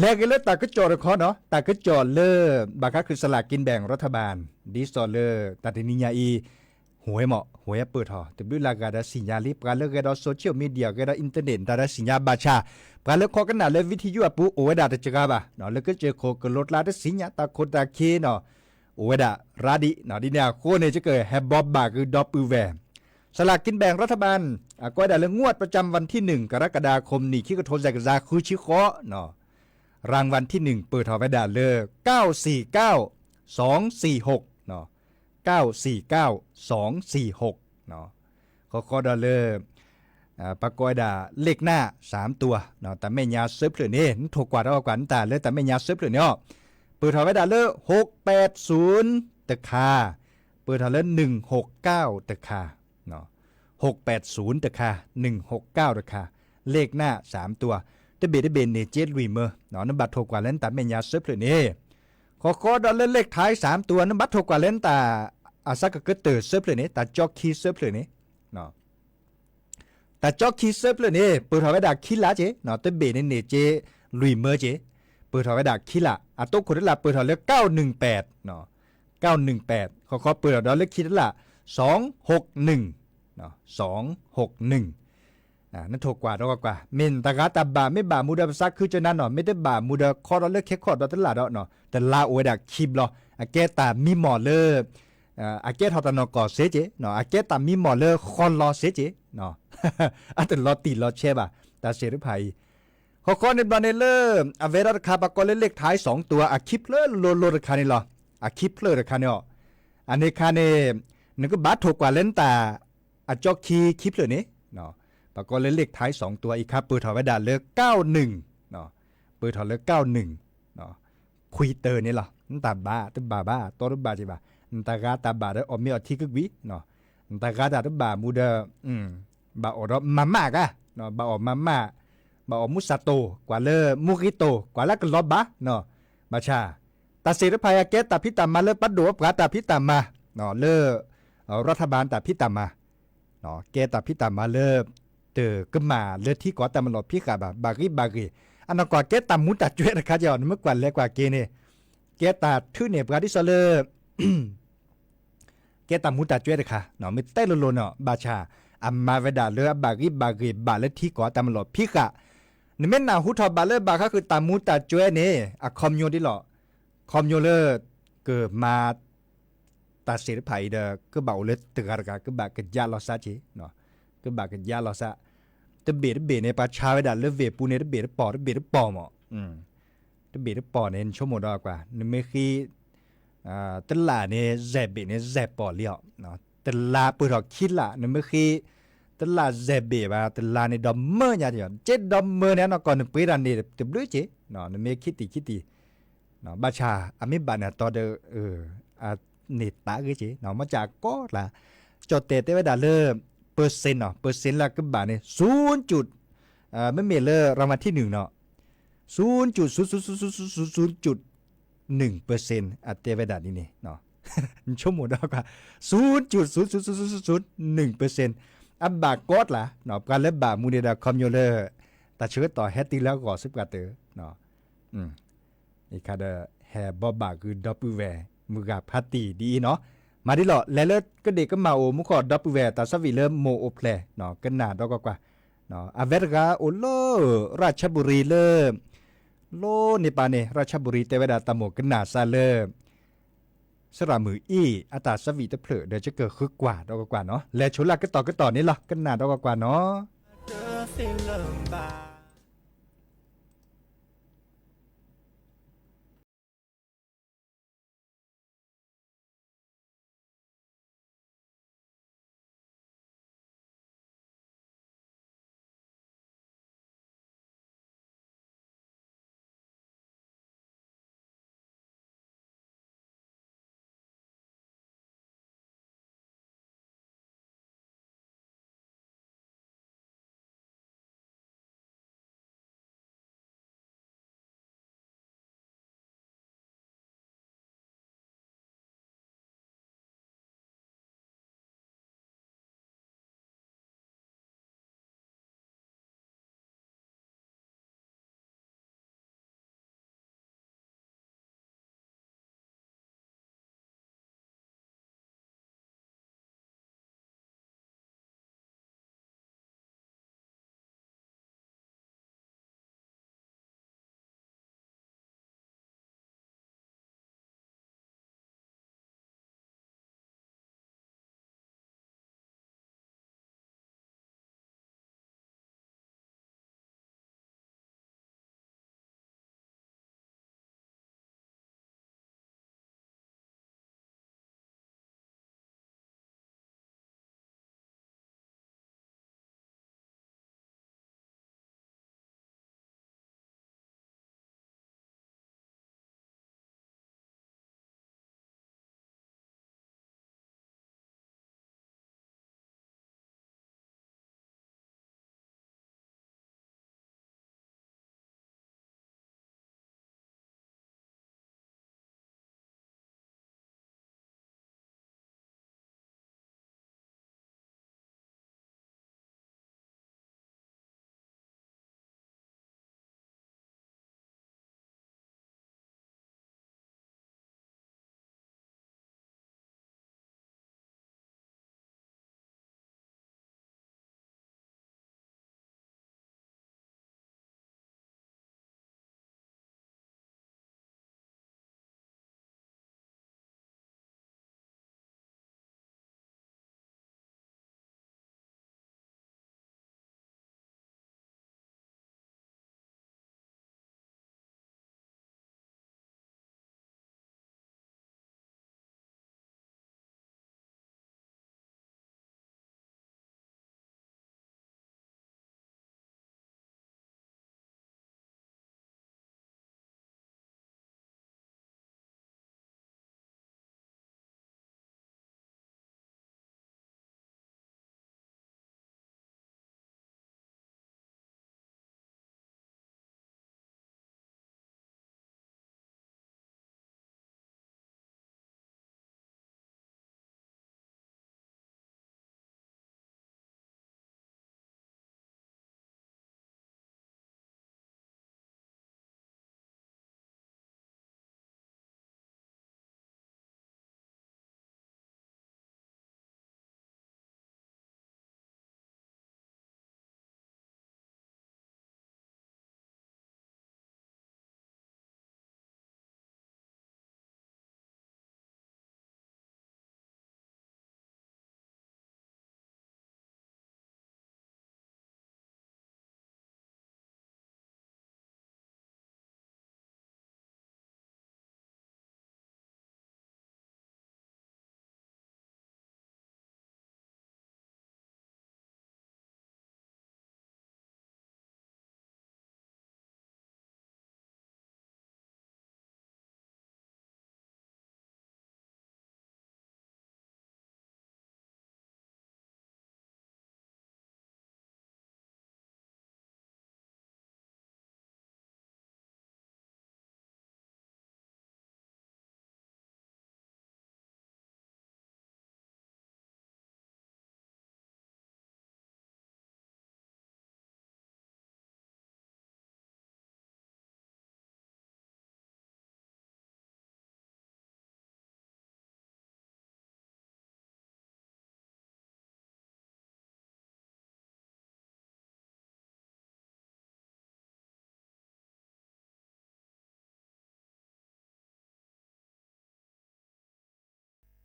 လဲၤက့ၤလၢတၢ်ကစီၣ်တခီနီၤ တၢ်ကစီၣ်လၢ ဘၣ်ဃးခုၣ်စလၢ်က့ၤဘဲၣ်ရးထဘၣ် ဒ်သိးလၢ တၢ်တနံၤညါအံၤ ဟူးဝဲမး ဟူးဝဲပၢၢ်ထီၣ် တဘျုးလၢ်ဂၤဒီးသ့ၣ်ညါလံ ပှၤလၢဂဲၤဒီး social media ဂဲၤဒီး internet တၢ်ဒီးသ့ၣ်ညါဘၣ်ဆၣ် ပှၤလၢခိးကနၣ်လၢ video အပူၤအိၣ်ဝဲဒၣ်တစှၤဘၣ် လၢကစၢၢ်ခိၣ်ကလိကျါတသ့ၣ်ညါ တၢ်ခိၣ်တၢ်ခံနီၤ အိၣ်ဝဲဒၣ်ရၤဒံး ဒ်န့ၣ်အဃိန့ၣ် ကဟဲဘိးဘၣ်ဃုာ်ဒီပုၢ်ဝဲၢ် สลากกินแบ่งรัฐบาล အကိးဝဲဒၣ်လၢ งวดประจำวันที่หนึ่ง กรกฎาคม နံၣ်ခံကထိစဲးကယၤဃုဆံဃိး รางวัลที่หนึ่ง ပၢၢ်ထီၣ်ဝဲဒၣ်လၢ เก้าสี่เก้า สองสี่หก เก้าสี่เก้า สองสี่หก ဃီဃီဒီးလၢ ပကိးဝဲဒၣ် เลขหน้า สามตัว တၢ်မဲာ်ညါစၢဖျၢၣ်န့ၣ် နထိၣ်ကွၢ်ဒီးကွၢ်နတၢ်လၢတၢ်မဲာ်ညါစၢဖျၢၣ်န့ၣ်အီၤ ပၢၢ်ထီၣ်ဝဲဒၣ်လၢ หกแปดศูนย์ တခါ ပၢၢ်ထီၣ်လၢ หนึ่งหกเก้า တခါ หกแปดศูนย์ တခါ หนึ่งหกเก้า တခါ เลขหน้า สามตัว တဘ့ၣ်တဘ့ၣ်န့ၢ်က့လွံၢ်မၢ နဘၣ်ထိၣ်ကွၢ်လၢနတၢ်မဲာ်ညါစၢဖျၢၣ်န့ၣ် ဃီဃီဒီးလၢ เลขท้าย สามตัว နဘၣ်ထိၣ်ကွၢ်လၢနတၢ် အစးကကတၢၢ်စၢဖျၢၣ်န့ၣ် တၢ်ကၠီခံစၢဖျၢၣ်န့ၣ် တၢ်ကၠီခံစၢဖျၢၣ်န့ၣ် ပၢၢ်ထီၣ်ဝဲဒၣ်ခံလါက့ တဘ့ၣ်န့ၣ်န့ၢ်က့လွံၢ်မၢက့ ပၢၢ်ထီၣ်ဝဲဒၣ်ခံလါ အတိခိၣ်တလါပၢၢ်ထီၣ်လၢ เก้าหนึ่งแปด เก้าหนึ่งแปด ဃီဃီပၢၢ်ထီၣ်ဒီးလၢခံတလါ สองหกหนึ่ง สองหกหนึ่ง နထိၣ်ကွၢ်ဒီးကွၢ်ကွၢ် မ့ၢ်နတၢ်ဂၤတၢ်ဘၣ် မ့ၢ်ဘၣ်မူဒီးပသးခုကနၤနီၤ မ့ၢ်တဘၣ်မူဒီးခီဒီးလၢခဲခီၣ်ဒီးတလါဒီး တလါအိၣ်ဝဲဒၣ်ခံဘျီ အကဲတၢ်မံမီၢ်လၢ အကဲထီၣ်တၢ်နီၢ်ကီၢ်စ့က့ အကဲတၢ်မံမီၢ်လၢဃီလီၤစ့က့ အတလီၤတံၢ်လီၤဆဲးဘၣ် တၢ်စ့ၣ်တဖၣ်အံၤ ဃီဃီန့ၣ်ဘျီန့ၣ်လၢ အဝဲဒၣ်တခါ ပကိးလၢ เลขท้าย สองตัว အခံဖျၢၣ်လိၤလိၤတခါန့ၣ်လီၤ. အခံဖျၢၣ်တခါန့ၣ်အီၤ အန့ၣ်ခါန့ၣ် နကဘၣ်ထိၣ်ကွၢ်လၢနတၢ် အကၠီခံခံဖျၢၣ်န့ၣ် ပကိးလၢ เลขท้าย สองตัว အံၤခါပၢၢ်ထီၣ်ဝဲဒၣ်လၢ เก้าหนึ่ง ပၢၢ်ထီၣ်လၢ เก้าหนึ่ง ခွံတၢန့ၣ်လီၤ. နတၢ်ဘၣ်တဘၣ်ဘၣ် တီတဘၣ်က့ဘၣ် နတၢ်ဂၤတၢ်ဘၣ်ဒီးအီၣ်မ့ၤအီထံကကွံာ် နတၢ်ဂၤတၢ်တဘၣ်မူဒီး ဘၣ်အီၣ်ဒီးမၤမၣ်ကါ ဘၣ်အီၣ်မၤမၣ် ဘၣ်အီၣ်မူစၢ်တိၢ် ကွၢ်လၢမူဂ့ၤတိၢ် ကွၢ်လၢကလီၤဘၣ် ဘၣ်ဆၣ် တၢ်စ့ၣ်တဖၣ်အံၤ အကဲတၢ်ဖံးတၢ်မၤလၢပှၤဒိၣ်ပှၤတၢ်ဖံးတၢ်မၤ လၢ ရၤထဘၣ်တၢ်ဖံးတၢ်မၤ ကဲတၢ်ဖံးတၢ်မၤလၢ တကမၣ်လၢထံကီၢ်တၢ်မၤလီၢ်ဖံးဃာ်ဘၣ် ဘၣ်ဂ့ၤဘၣ်ဂ့ၤ အနီၢ်ကီၢ်ကဲတၢ်မူတၢ်ကွဲးတခါက့ နမ့ၢ်ကွၢ်လဲၤကွၢ်က့ၤန့ၣ် ကဲတၢ်ထုးန့ၢ်ပှၤဒ်သိးလၢ ကဲတၢ်မူတၢ်ကွဲးတခါ မ့ၢ်တဲလိၤလိၤန့ၣ် ဘၣ်ဆၣ် အမၤဝဲဒၣ်လၢအဘၣ်ဂ့ၤဘၣ်ဂ့ၤဘၣ်လၢထံကီၢ်တၢ်မၤလီၢ်ဖံးဃာ် နမ့ၢ်နၢ်ဟူထီၣ်ဘၣ်လၢဘၣ်ဃးဃုာ်တၢ်မူတၢ်ကွဲးန့ၣ် အခီပညီဒ်လီၤ ခီပညီလၢ ကမၤ တၢ်စ့ၣ်တဖၣ်အံၤဒီး ကဘၣ်အိၣ်လၢတဂၤတဂၤ ကဘၣ်ကယါလီၤစၢ်က့ ကဘၣ်ကယါလီၤစၢ် တဘ့ၣ်တဘ့ၣ်န့ၣ် ပှၤဆါဝဲဒၣ်လၢဝ့ၢ်ပူၤန့ၣ် တဘ့ၣ်တပီၢ် တဘ့ၣ်တပီၢ်မး တဘ့ၣ်တပီၢ်န့ၣ် နဆိကမိၣ်ဒီးကွၢ် နမ့ၢ်ဃ့ တလၢ်န့ၣ် စဲးဘ့ၣ်န့ၣ် စဲးပီၢ်လံအီၤ တလၢ်ပၢၢ်ထီၣ်ခံလၢ် နမ့ၢ်ဃ့ တလၢ်စဲးဘ့ၣ်ဘၣ် တလၢ်န့ၣ်ဒီးမၢညါက့ က့ဒီးမၢန့ၣ် အနီၢ်ကီၢ်နပှ့ၤတၢ်န့ၣ်တဘျုးက့ နမ့ၢ်ခံတံၢ်ခံတံၢ် ဘၣ်ဆၣ် အမ့ၢ်ဘၣ်န့ၣ်အတီဒီး အန့ၢ်သးဂ့ၤက့ မ့ၢ်စ့ၢ်ကီးလၢ ကၠီၣ်တဲာ်တဲဝဲဒၣ်လၢ เปอร์เซ็นต์ နီၤ เปอร์เซ็นต์ လၢကဘၣ်န့ၣ် ศูนย์จุด မ့မ့ၢ်လၢ รางวัลที่หนึ่ง နီၤ ศูนย์จุดศูนย์ศูนย์ศูนย์ศูนย์จุดหนึ่งเปอร์เซ็นต์ အတဲဝဲဒၣ်ဒ်န့ၣ် နဆိကမိၣ်ဒီးကွၢ် ศูนย์จุดศูนย์ศูนย์ศูนย์ศูนย์หนึ่งเปอร์เซ็นต์ အဘၣ်ကီတလၢ် ပှၤလၢဘၣ်မူန့ၣ်ဒီး ခီပညီလၢ တၢ်ဆၢကတီၢ်ဟဲတုၤလၢအဂီၢ်စ့ၢ်ကီးတၢ် အံၤခါဒီး ဟဲဘိးဘၣ်ဃုာ်ဒီပုၢ်ဝဲၢ် မုၢ်ဂၤဖါတံၢ်ဒ်အံၤနီၤ မၤဒ်လီၤ လဲၤလၢကဒ့ၣ်ကမၣ်အိၣ်မူခိၣ် ဒီပုၢ်ဝဲၢ် တၢ်သးဝံၣ်လၢမိၢ်အိၣ်ဖျဲၣ် ကနၣ်ဒီးကွၢ်ကွၢ် အဝဲတဂၤအိၣ်လၢ ရၢၣ်ချၢဘူရံၤလၢ လီၤန့ၢ်ပာ်န့ၣ် ရၢၣ်ချၢဘူရံၤတဲဝဲဒၣ်တၢ်မိၣ်ကနၣ်စၢ်လၢ စရၣ်မုၣ်အံၤ အတၢ်သးဝံၣ်တဖျၢၣ်ဒီး ကကဃုကွၢ်ဒီးကွၢ်ကွၢ်နီၤ လဲၤဆိလၢကတီၢ်ကတီၢ်န့ၣ်လီၤ ကနၣ်ဒီးကွၢ်ကွၢ်နီၤ.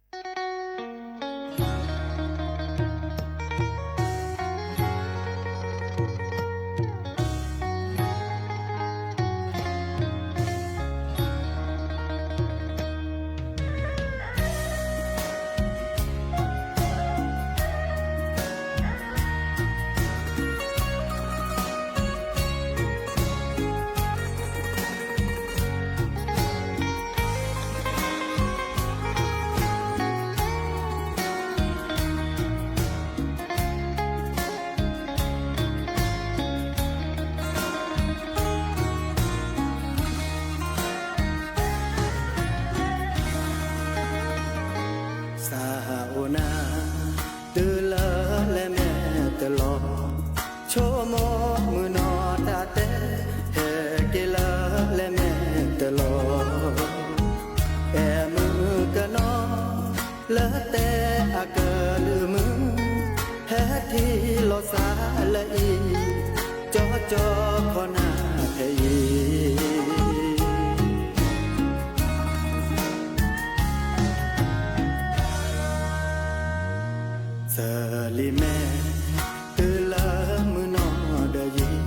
စးအိၣ်နၤ တုၤလၢလဲၤမဲာ်တလီၤ, ဆိကမိၣ်မုၢ်နီၢ်တၢ်တဲ, ဟဲက့ၤလၢလဲၤမဲာ်တလီၤ, အဲၣ်မုၣ်ကနီၤ လၢတဲအကလုၢ်မုၢ်, ဟဲထံၣ်လိာ်သးလၢအံၤ, ကၠီကၠီခီနၤဖဲအံၤ. သလံၤမဲာ် တုၤလၢမုၢ်နီၢ်ဒီး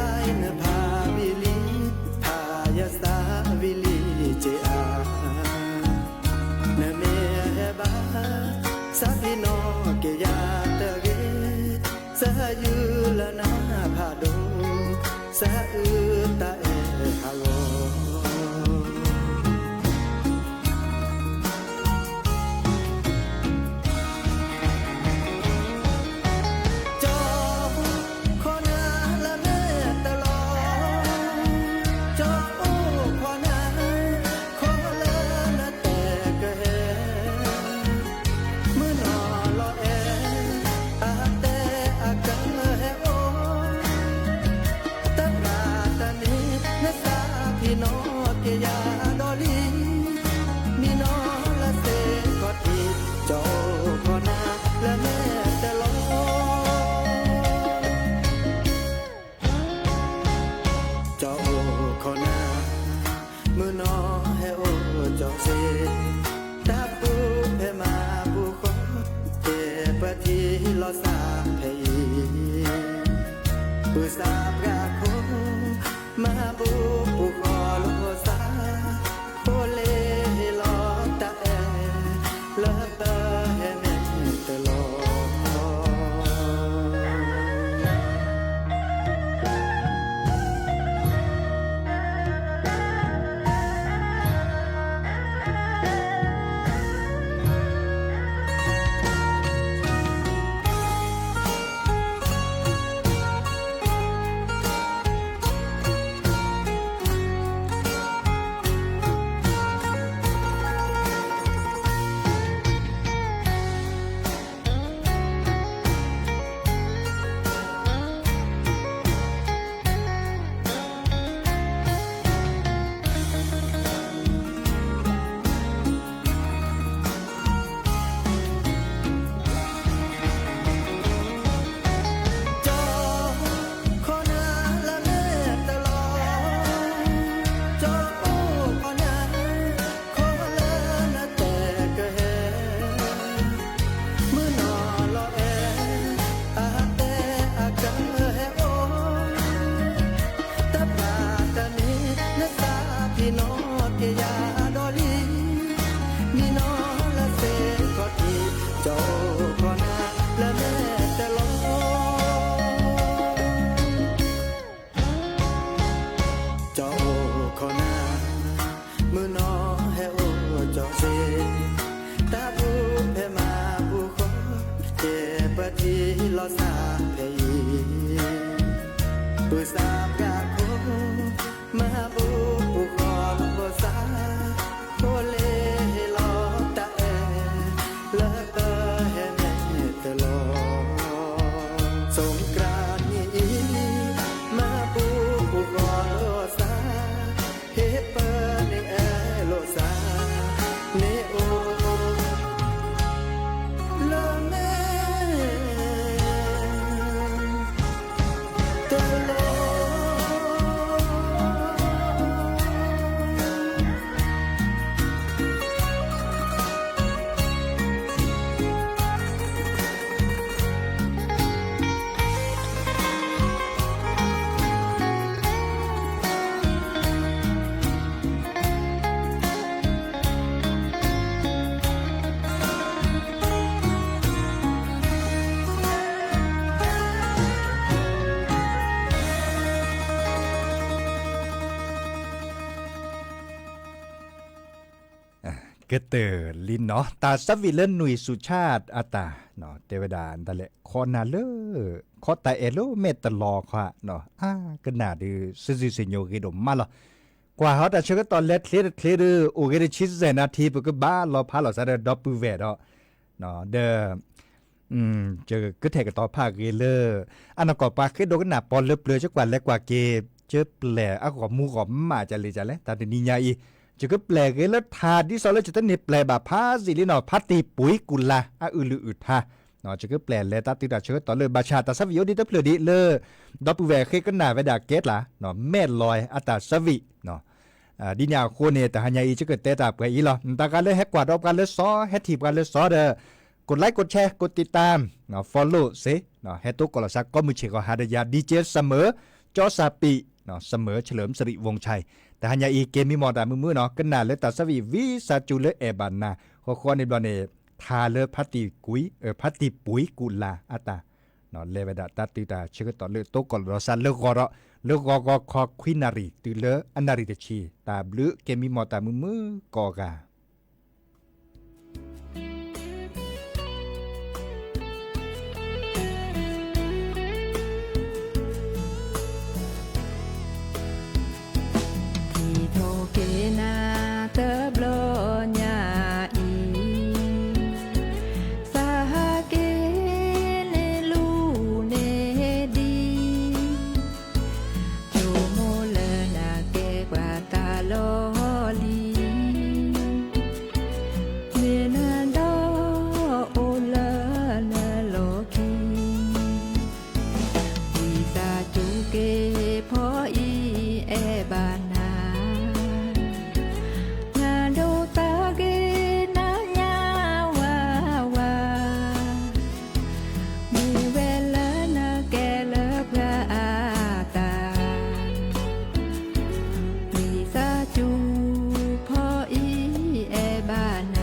ယံၤ, သ့ၣ်ကျါနဖးဝံၤလံ, ဖးယသးဝံၤလံက့ၤအါ, နမ့ၢ်ဟဲဘၣ် သးဖံးနီၣ်က့ၤယၤတဂ့ၤ, သးယူၤလၢနဖးဒိၣ်, သးအုးတၢ်အဲၣ်ဟးဂီၤ. ကၠီခီနၤလၢမဲာ်တလီၤ, ကၠီအိၣ်ခီနၤ ခီလၢနတဲကဟဲ, မုၢ်နီၢ်လီၤအဲၣ် အတဲအကဟဲအိၣ်, တဘျီတနံၤ နသးဖံးနီၣ်က့ၤယၤဒီးလံ, မံနီၢ်လၢသ့ၣ်ခီၣ်ထံး, ကၠီအိၣ်ခီနၤလၢမဲာ်တလီၤ. ကၠီအိၣ်ခီနၤ မုၢ်နီၢ်ဟဲအိၣ်ကၠီစ့, တၢ်ပူၤဖဲမၤပူၤဃီ, ကဲပထံၣ်လိာ်သးဖဲအံၤ, ပုၢ်သးပှၢ်ခိၣ် မၤဘူၣ်ပူၤဃီလိာ်သး, ဖိလ့ဟ့ၣ်လီၤတၢ်အဲၣ် လၢပဟဲမဲာ်တလီၤ. ကၠီခီနၤလၢမဲာ်တလီၤ, ကၠီအိၣ်ခီနၤ ခီလၢနတဲကဟဲ, မုၢ်နီၢ်လီၤအဲၣ် အတဲအကဟဲအိၣ်, တဘျီတနံၤ နသးဖံးနီၣ်က့ၤယၤဒီးလံ, မံနီၢ်လၢသ့ၣ်ခီၣ်ထံး, ကၠီအိၣ်ခီနၤလၢမဲာ်တလီၤ. ကၠီအိၣ်ခီနၤ မုၢ်နီၢ်ဟဲအိၣ်ကၠီစ့, တၢ်ပူၤဖဲမၤပူၤဃီ, ကဲပထံၣ်လိာ်သးဖဲအံၤ, ပုၢ်သးပှၢ်ခိၣ် မၤဘူၣ်ပူၤဃီလိာ်သး, ဖိလ့ဟ့ၣ်လီၤတၢ်အဲၣ် လၢပဟဲမဲာ်တလီၤ. စူးကြၢးနံၤအံၤ မၤဘူၣ်ပူၤဃီလိာ်သး, ဟ့ၣ်ပၢန့ၣ်အဲၣ်လိာ်သး, မ့ၢ်အိၣ်လၢမဲာ်တလီၤ. ကတၢၢ်လံနီၤ တၢ်ဆၢဝံၣ်လၢနွံဆူၣ်ဆၣ်အတၢ် တဲဝဲဒၣ်ဒၣ်လဲာ် ခီနၤလၢ ခီတၢ်အဲၣ်လၢမဲာ်တလီၤခီ အါကနၣ်ဒုး စ့ၢ်စ့ၢ်စ့ၢ်ညိဂ့ၤဒိၣ်မးလီၤ. ကွၢ်ဟီတၢ်ဆၢကတီၢ်လဲၤချ့တချ့ဒုး အိၣ်ဂ့ၤတဆံစဲးနါထံ ပကဘၣ်လီၤဖးလီၤစးဒီး ဒီပုၢ်ဝဲၢ်ဒီး ဒီး ကကထဲးကတီၤဖးဂ့ၤလၢ အနီၢ်ကီၢ်ပှၤဃ့ဒိကနၣ်ပီလၢပျၢၤ ကကွၢ်လဲၤကွၢ်က့ၤ ကပျဲၢ်အဂီၢ်မူဂီၢ်မးကလဲၤကလဲၤ တၢ်တနံၤညါအံၤ ယကပျဲၢ်ဂ့ၤလၢထါဒ်သိးလၢယတန့ၢ်ပျဲၢ်ဘၣ်ဖးစ့ၢ်လံနီၤ ဖါတံၢ်ပှံၤကူၣ်လါ အအုၣ်လုၢ်အုၣ်ထါ ယကပျဲၢ်လဲၤတၢ်တုၤတၢ်ဆၢကတီၢ်လၢဘၣ်ဆၣ် တၢ်ဆၢဝံၣ်အိၣ်ဒံးတဖျၢၣ်ဒံးလၢ ဒီပုၢ်ဝဲၢ်ဃ့ကနၣ်ဝဲဒၣ်ကဲကျါ မဲာ်လီၤအတၢ်ဆၢဝံၣ် ဒ်န့ၣ်အဃိန့ၣ် တဟါညါအံၤ ယကတဲတၢ်ပှဲၤအံၤလီၤ. တၢ်ဂၤလၢဟဲကွၢ်ဒီးပှၤလၢစီ ဟဲထံၣ်ပှၤလၢစီဒီး ကိးlike ကိးshare ကိးတိတၢ် follow စ့ၢ် ဟဲတိကိးလီၤစး ကိးမုၢ်ဆ့ၣ်ဂီၤဟါဒီးယၤ DJ Summer ကၠီစၢ်ပံး Summer เฉลิมสิริวงศ์ชัย တဟါညါအံၤ ကဲမံမီၢ်တၢ်မုာ်မုာ်နီၤ ကနၣ်လၢတၢ်ဆၢဝံၣ်ဝံသးစူၤလၢအဲၣ်ဘၣ်နၤ ဃီဃီန့ၣ်ဘျီန့ၣ် ထါလၢ ဖါတံၢ်ပှံၤကူၣ်လါအတၢ် လဲၤဝဲဒၣ်တၢ်တုၤတၢ်ဆၢကတီၢ်လၢတိကိးလီၤစးလၢဂီၤဒီး လၢဂီၤဂီၤခီခွံနၣ်ရံၣ် တုၤလၢအနၣ်ရံၣ်တဆံ တၢ်ဘျုးကဲမံမီၢ်တၢ်မုာ်မုာ်ကိးဂၤ ထံၣ်ထီၣ်က့ၤနၤတဘျီညါအံၤ သးဟးက့ၤန့ၣ်လူၤန့ၢ်ဒံး ဆိကမိၣ်လၢနကဲပှၤတၢ်လီၢ်လံၤ မ့ၢ်နၤဒီးအိၣ်လၢနလီၢ်ခံ ဝံသးစူၤက့ၤဖီအံၤအဲၣ်ဘၣ်နၤ နၤဒိးသးက့ၤနၤညါဝးဝး မ့ၢ်ဝဲလၢနကဲလၢပှၤအတၢ် ဝံသးစူၤဖီအံၤအဲၣ်ဘၣ်နၤ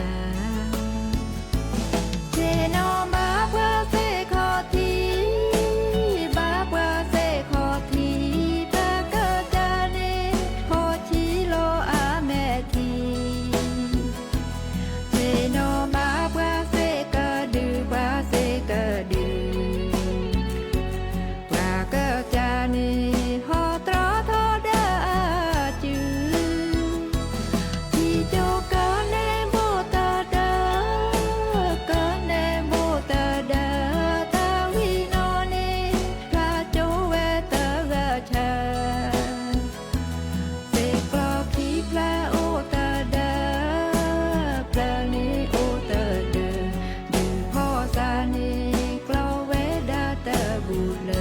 သ့ၣ်နီၣ်ဘၣ်ပှၤသ့ၣ်ခီၣ်ထံး, ဘၣ်ပှၤသ့ၣ်ခီၣ်ထံး, တၢ်ကစၢ်န့ၣ် ဟီၣ်ထံလီၤအမဲာ်ထံး, သ့ၣ်နီၣ်ဘၣ်ပှၤသ့ၣ်ကဒု, ပှၤသ့ၣ်ကဒု, ပှၤကစၢ်န့ၣ် ဟီၣ်တြီထီၣ်ဒီးအစု ထံကၠိကန့ၢ်ဘိၣ်တဒၢ, ကန့ၢ်ဘိၣ်တဒၢ, တၢ်ဝံနီၣ်န့ၣ် ဖျါကၠိဝဲတဂၤဆၢ, သ့ၣ်ကျီခံဖျၢၣ်အိၣ်တဒၢ, ဖျၢၣ်န့ၣ်အိၣ်တဒၢ, ဒုးဖီသးန့ၣ် ကျီဝဲဒၣ်တဘူၣ်လၢ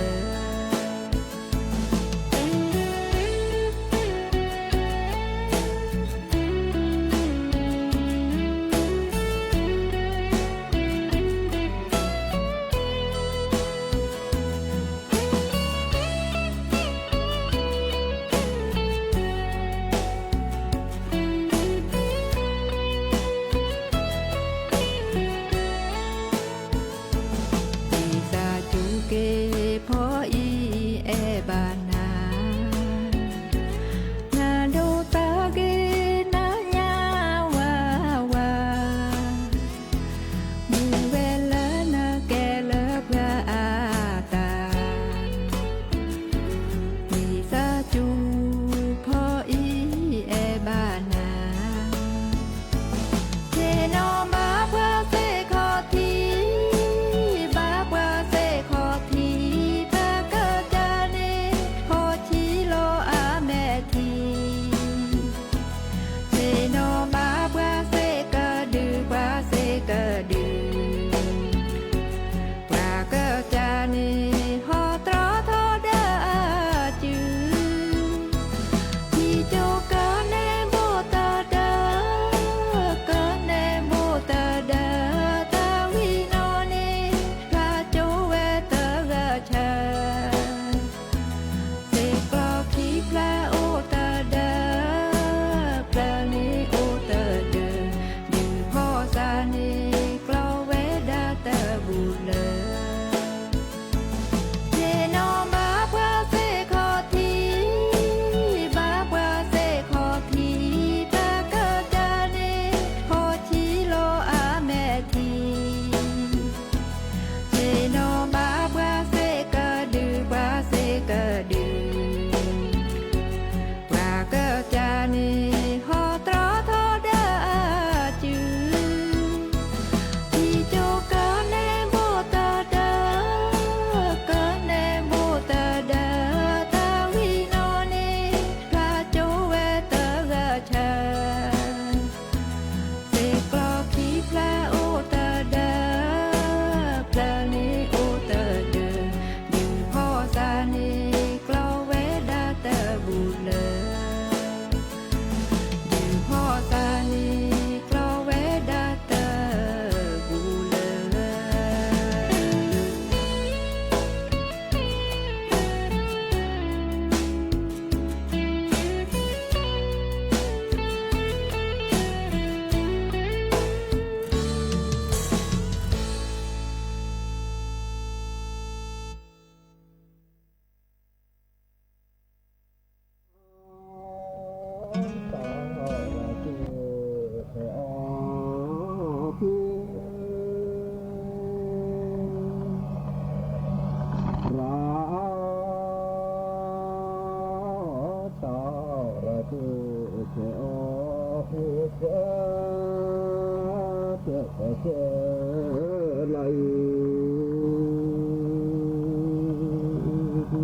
တၢ်တဲဆဲးလၢအံၤ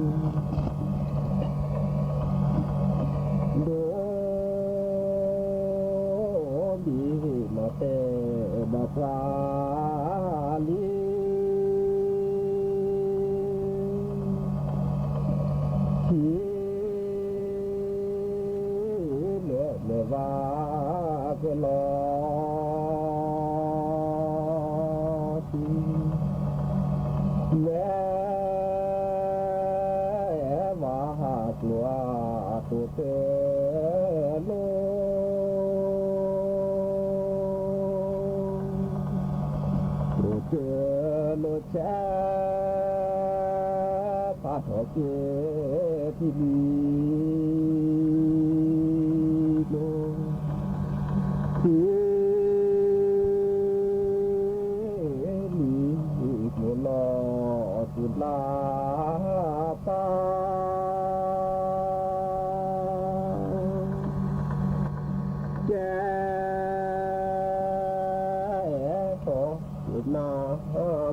ဒိၣ်ဒံးမၤတဲဘၣ်ပှၤလံ ထံ လၢမဲာ်ဘၣ်ကလီၤ ထံ မဲာ်ဘၣ်ဟးကျိၤအတိၢ်တလိၣ် တိၢ်တလိၣ်ဆဲး ဖးထီၣ်က့ၤထံလံၤကျိၤ ထံလံၤကျိၤလီၤ စူၤလၢပၢ် ကဲ ထီၣ်န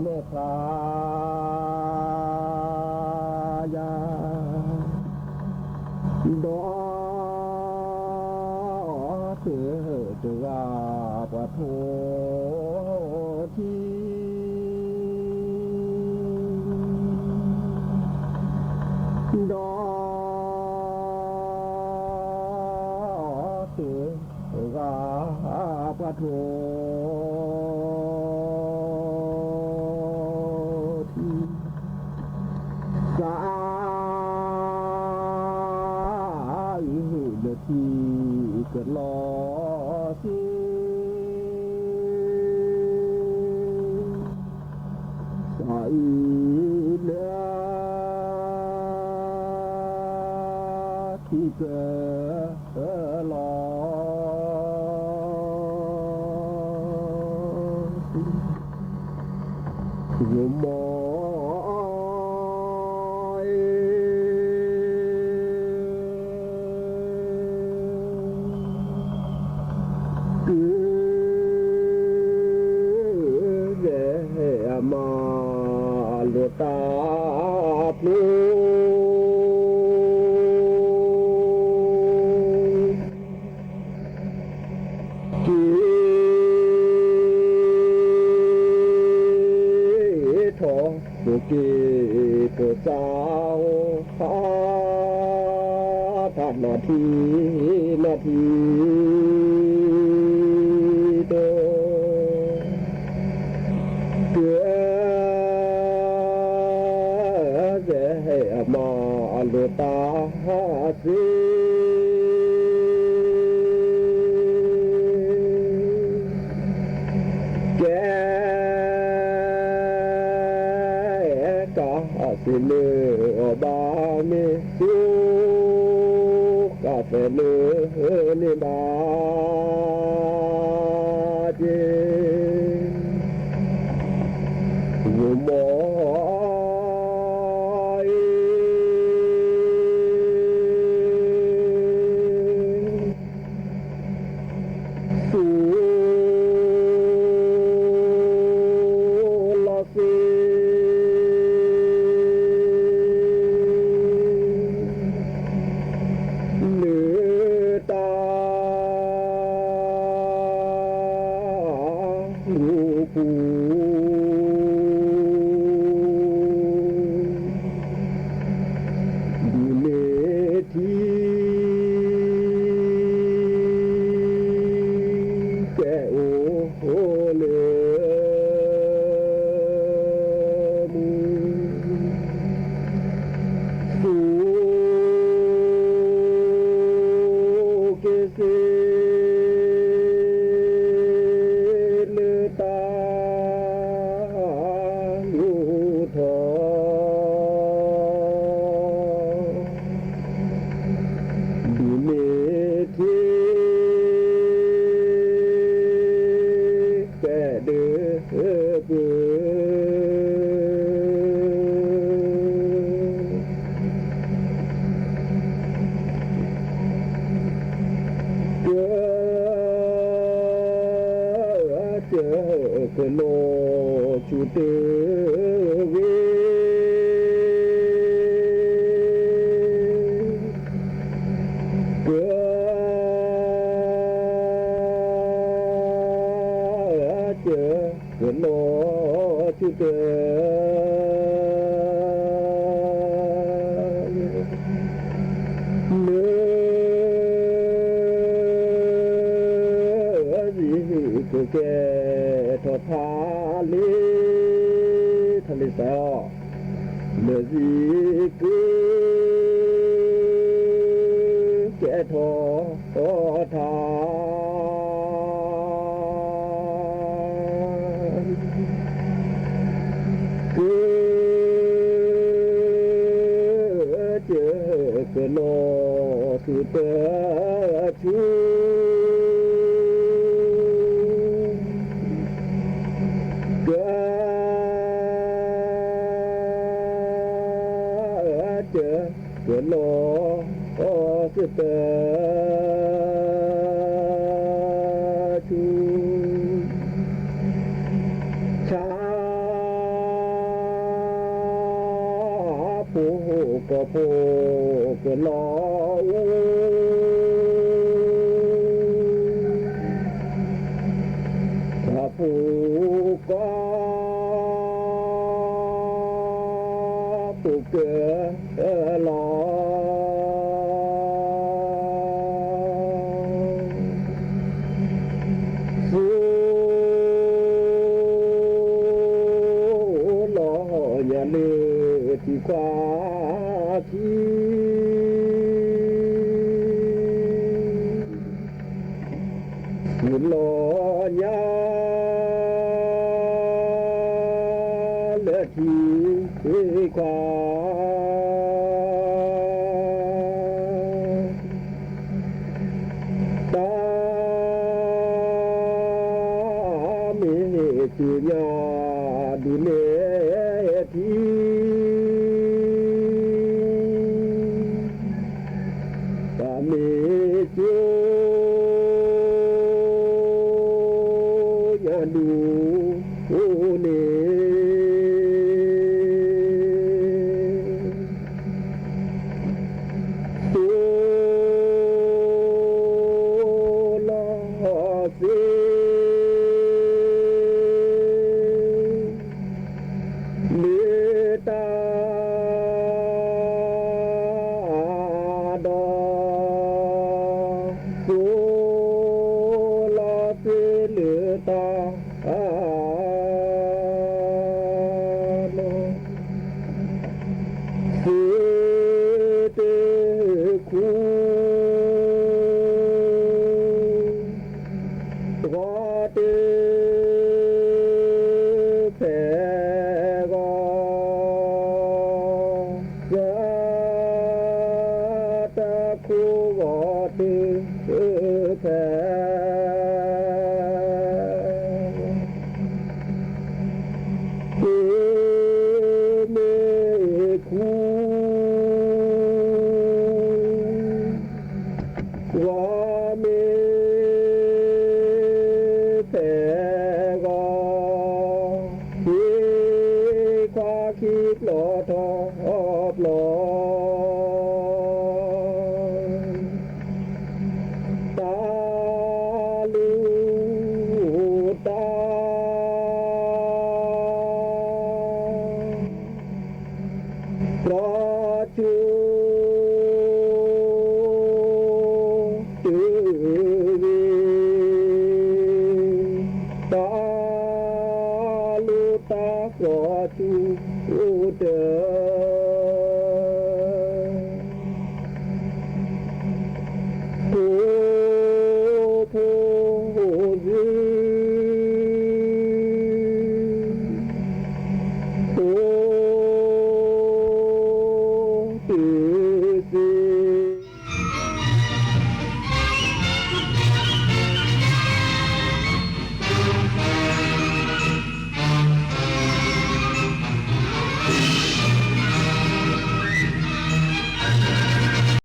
မဲာ်ဖးယၤ ဒီးတုၤတဂၤပှၤထိၣ်ထံ ဒီးတုၤတဂၤပှၤထိၣ် ထံ သးအုးလၢထံကလီၤစ့ သးအုးလၢထံကလီၤ ဂီၤမီၤအံၤ တုၤဝဲအမါလိာ်တၢ်ဖျိ က့ၤထီၣ် က့ၤပိာ်စၢ် ဟါ တၢ်နၢ်ထံ နၢ်ထံ တ ကဲ အမါလိာ်တၢ်စ့ ကဲ ကးစ့လၢအီၤဘၣ်မ့ၢ်စိ ကးစ့လၢန့ၣ်ဘၣ် က့ၤ ဂီၤမီၤအံၤ သူလီၤစ့ လၢတၢ် ဂူာ်ပူၤ ဒုးန့ၢ်ထံ ကဲအိၣ်လၢ မူ သူ က့ၤစ့ လၢတၢ် လူၤထီၣ် ဒုးန့ၢ်ထံ ကဲဒၢပူၤ က တဂ့ၤ က ကနီၤဆူတ လၢ စံးကကဲထီၣ်ထါလံ ထါလံစဲးအီၤ လၢစံးက ကဲထီၣ်ထါ က က ကနီၤဆူတ ဆူ က က ကနီၤဆူတ ဆူ ဆၣ် ဖိကီၢ်ဖိကလီၤအူ ဆၣ်ဖိကီၢ် ဖိကလီၤ စိလီၤညါလၢထံခွါခံ စိလီၤညါ လၢထံခွါ တၢ်မ့ၢ်စူညါဒုးနဲၣ်ထံ တၢ်မ့ၢ်စူညါဒုးနဲၣ် စိလီၤစ့ လၢတၢ် ဒီး စိလီၤစ့လၢတၢ် ဒီး စ့တခူ ဂီၤတဖဲဂီၤ စ့တခူဂီၤတဖဲ စ့မ့ၢ်ခူ ဂီၤမ့ၢ်ဖဲဂီၤ ထံခွါခံပျီထီၣ်ပျီ တၢ်လူၢ်တၢ် တြီဆူ တုၤဝဲ တၢ်လူၢ်တၢ်တြီဆူ တ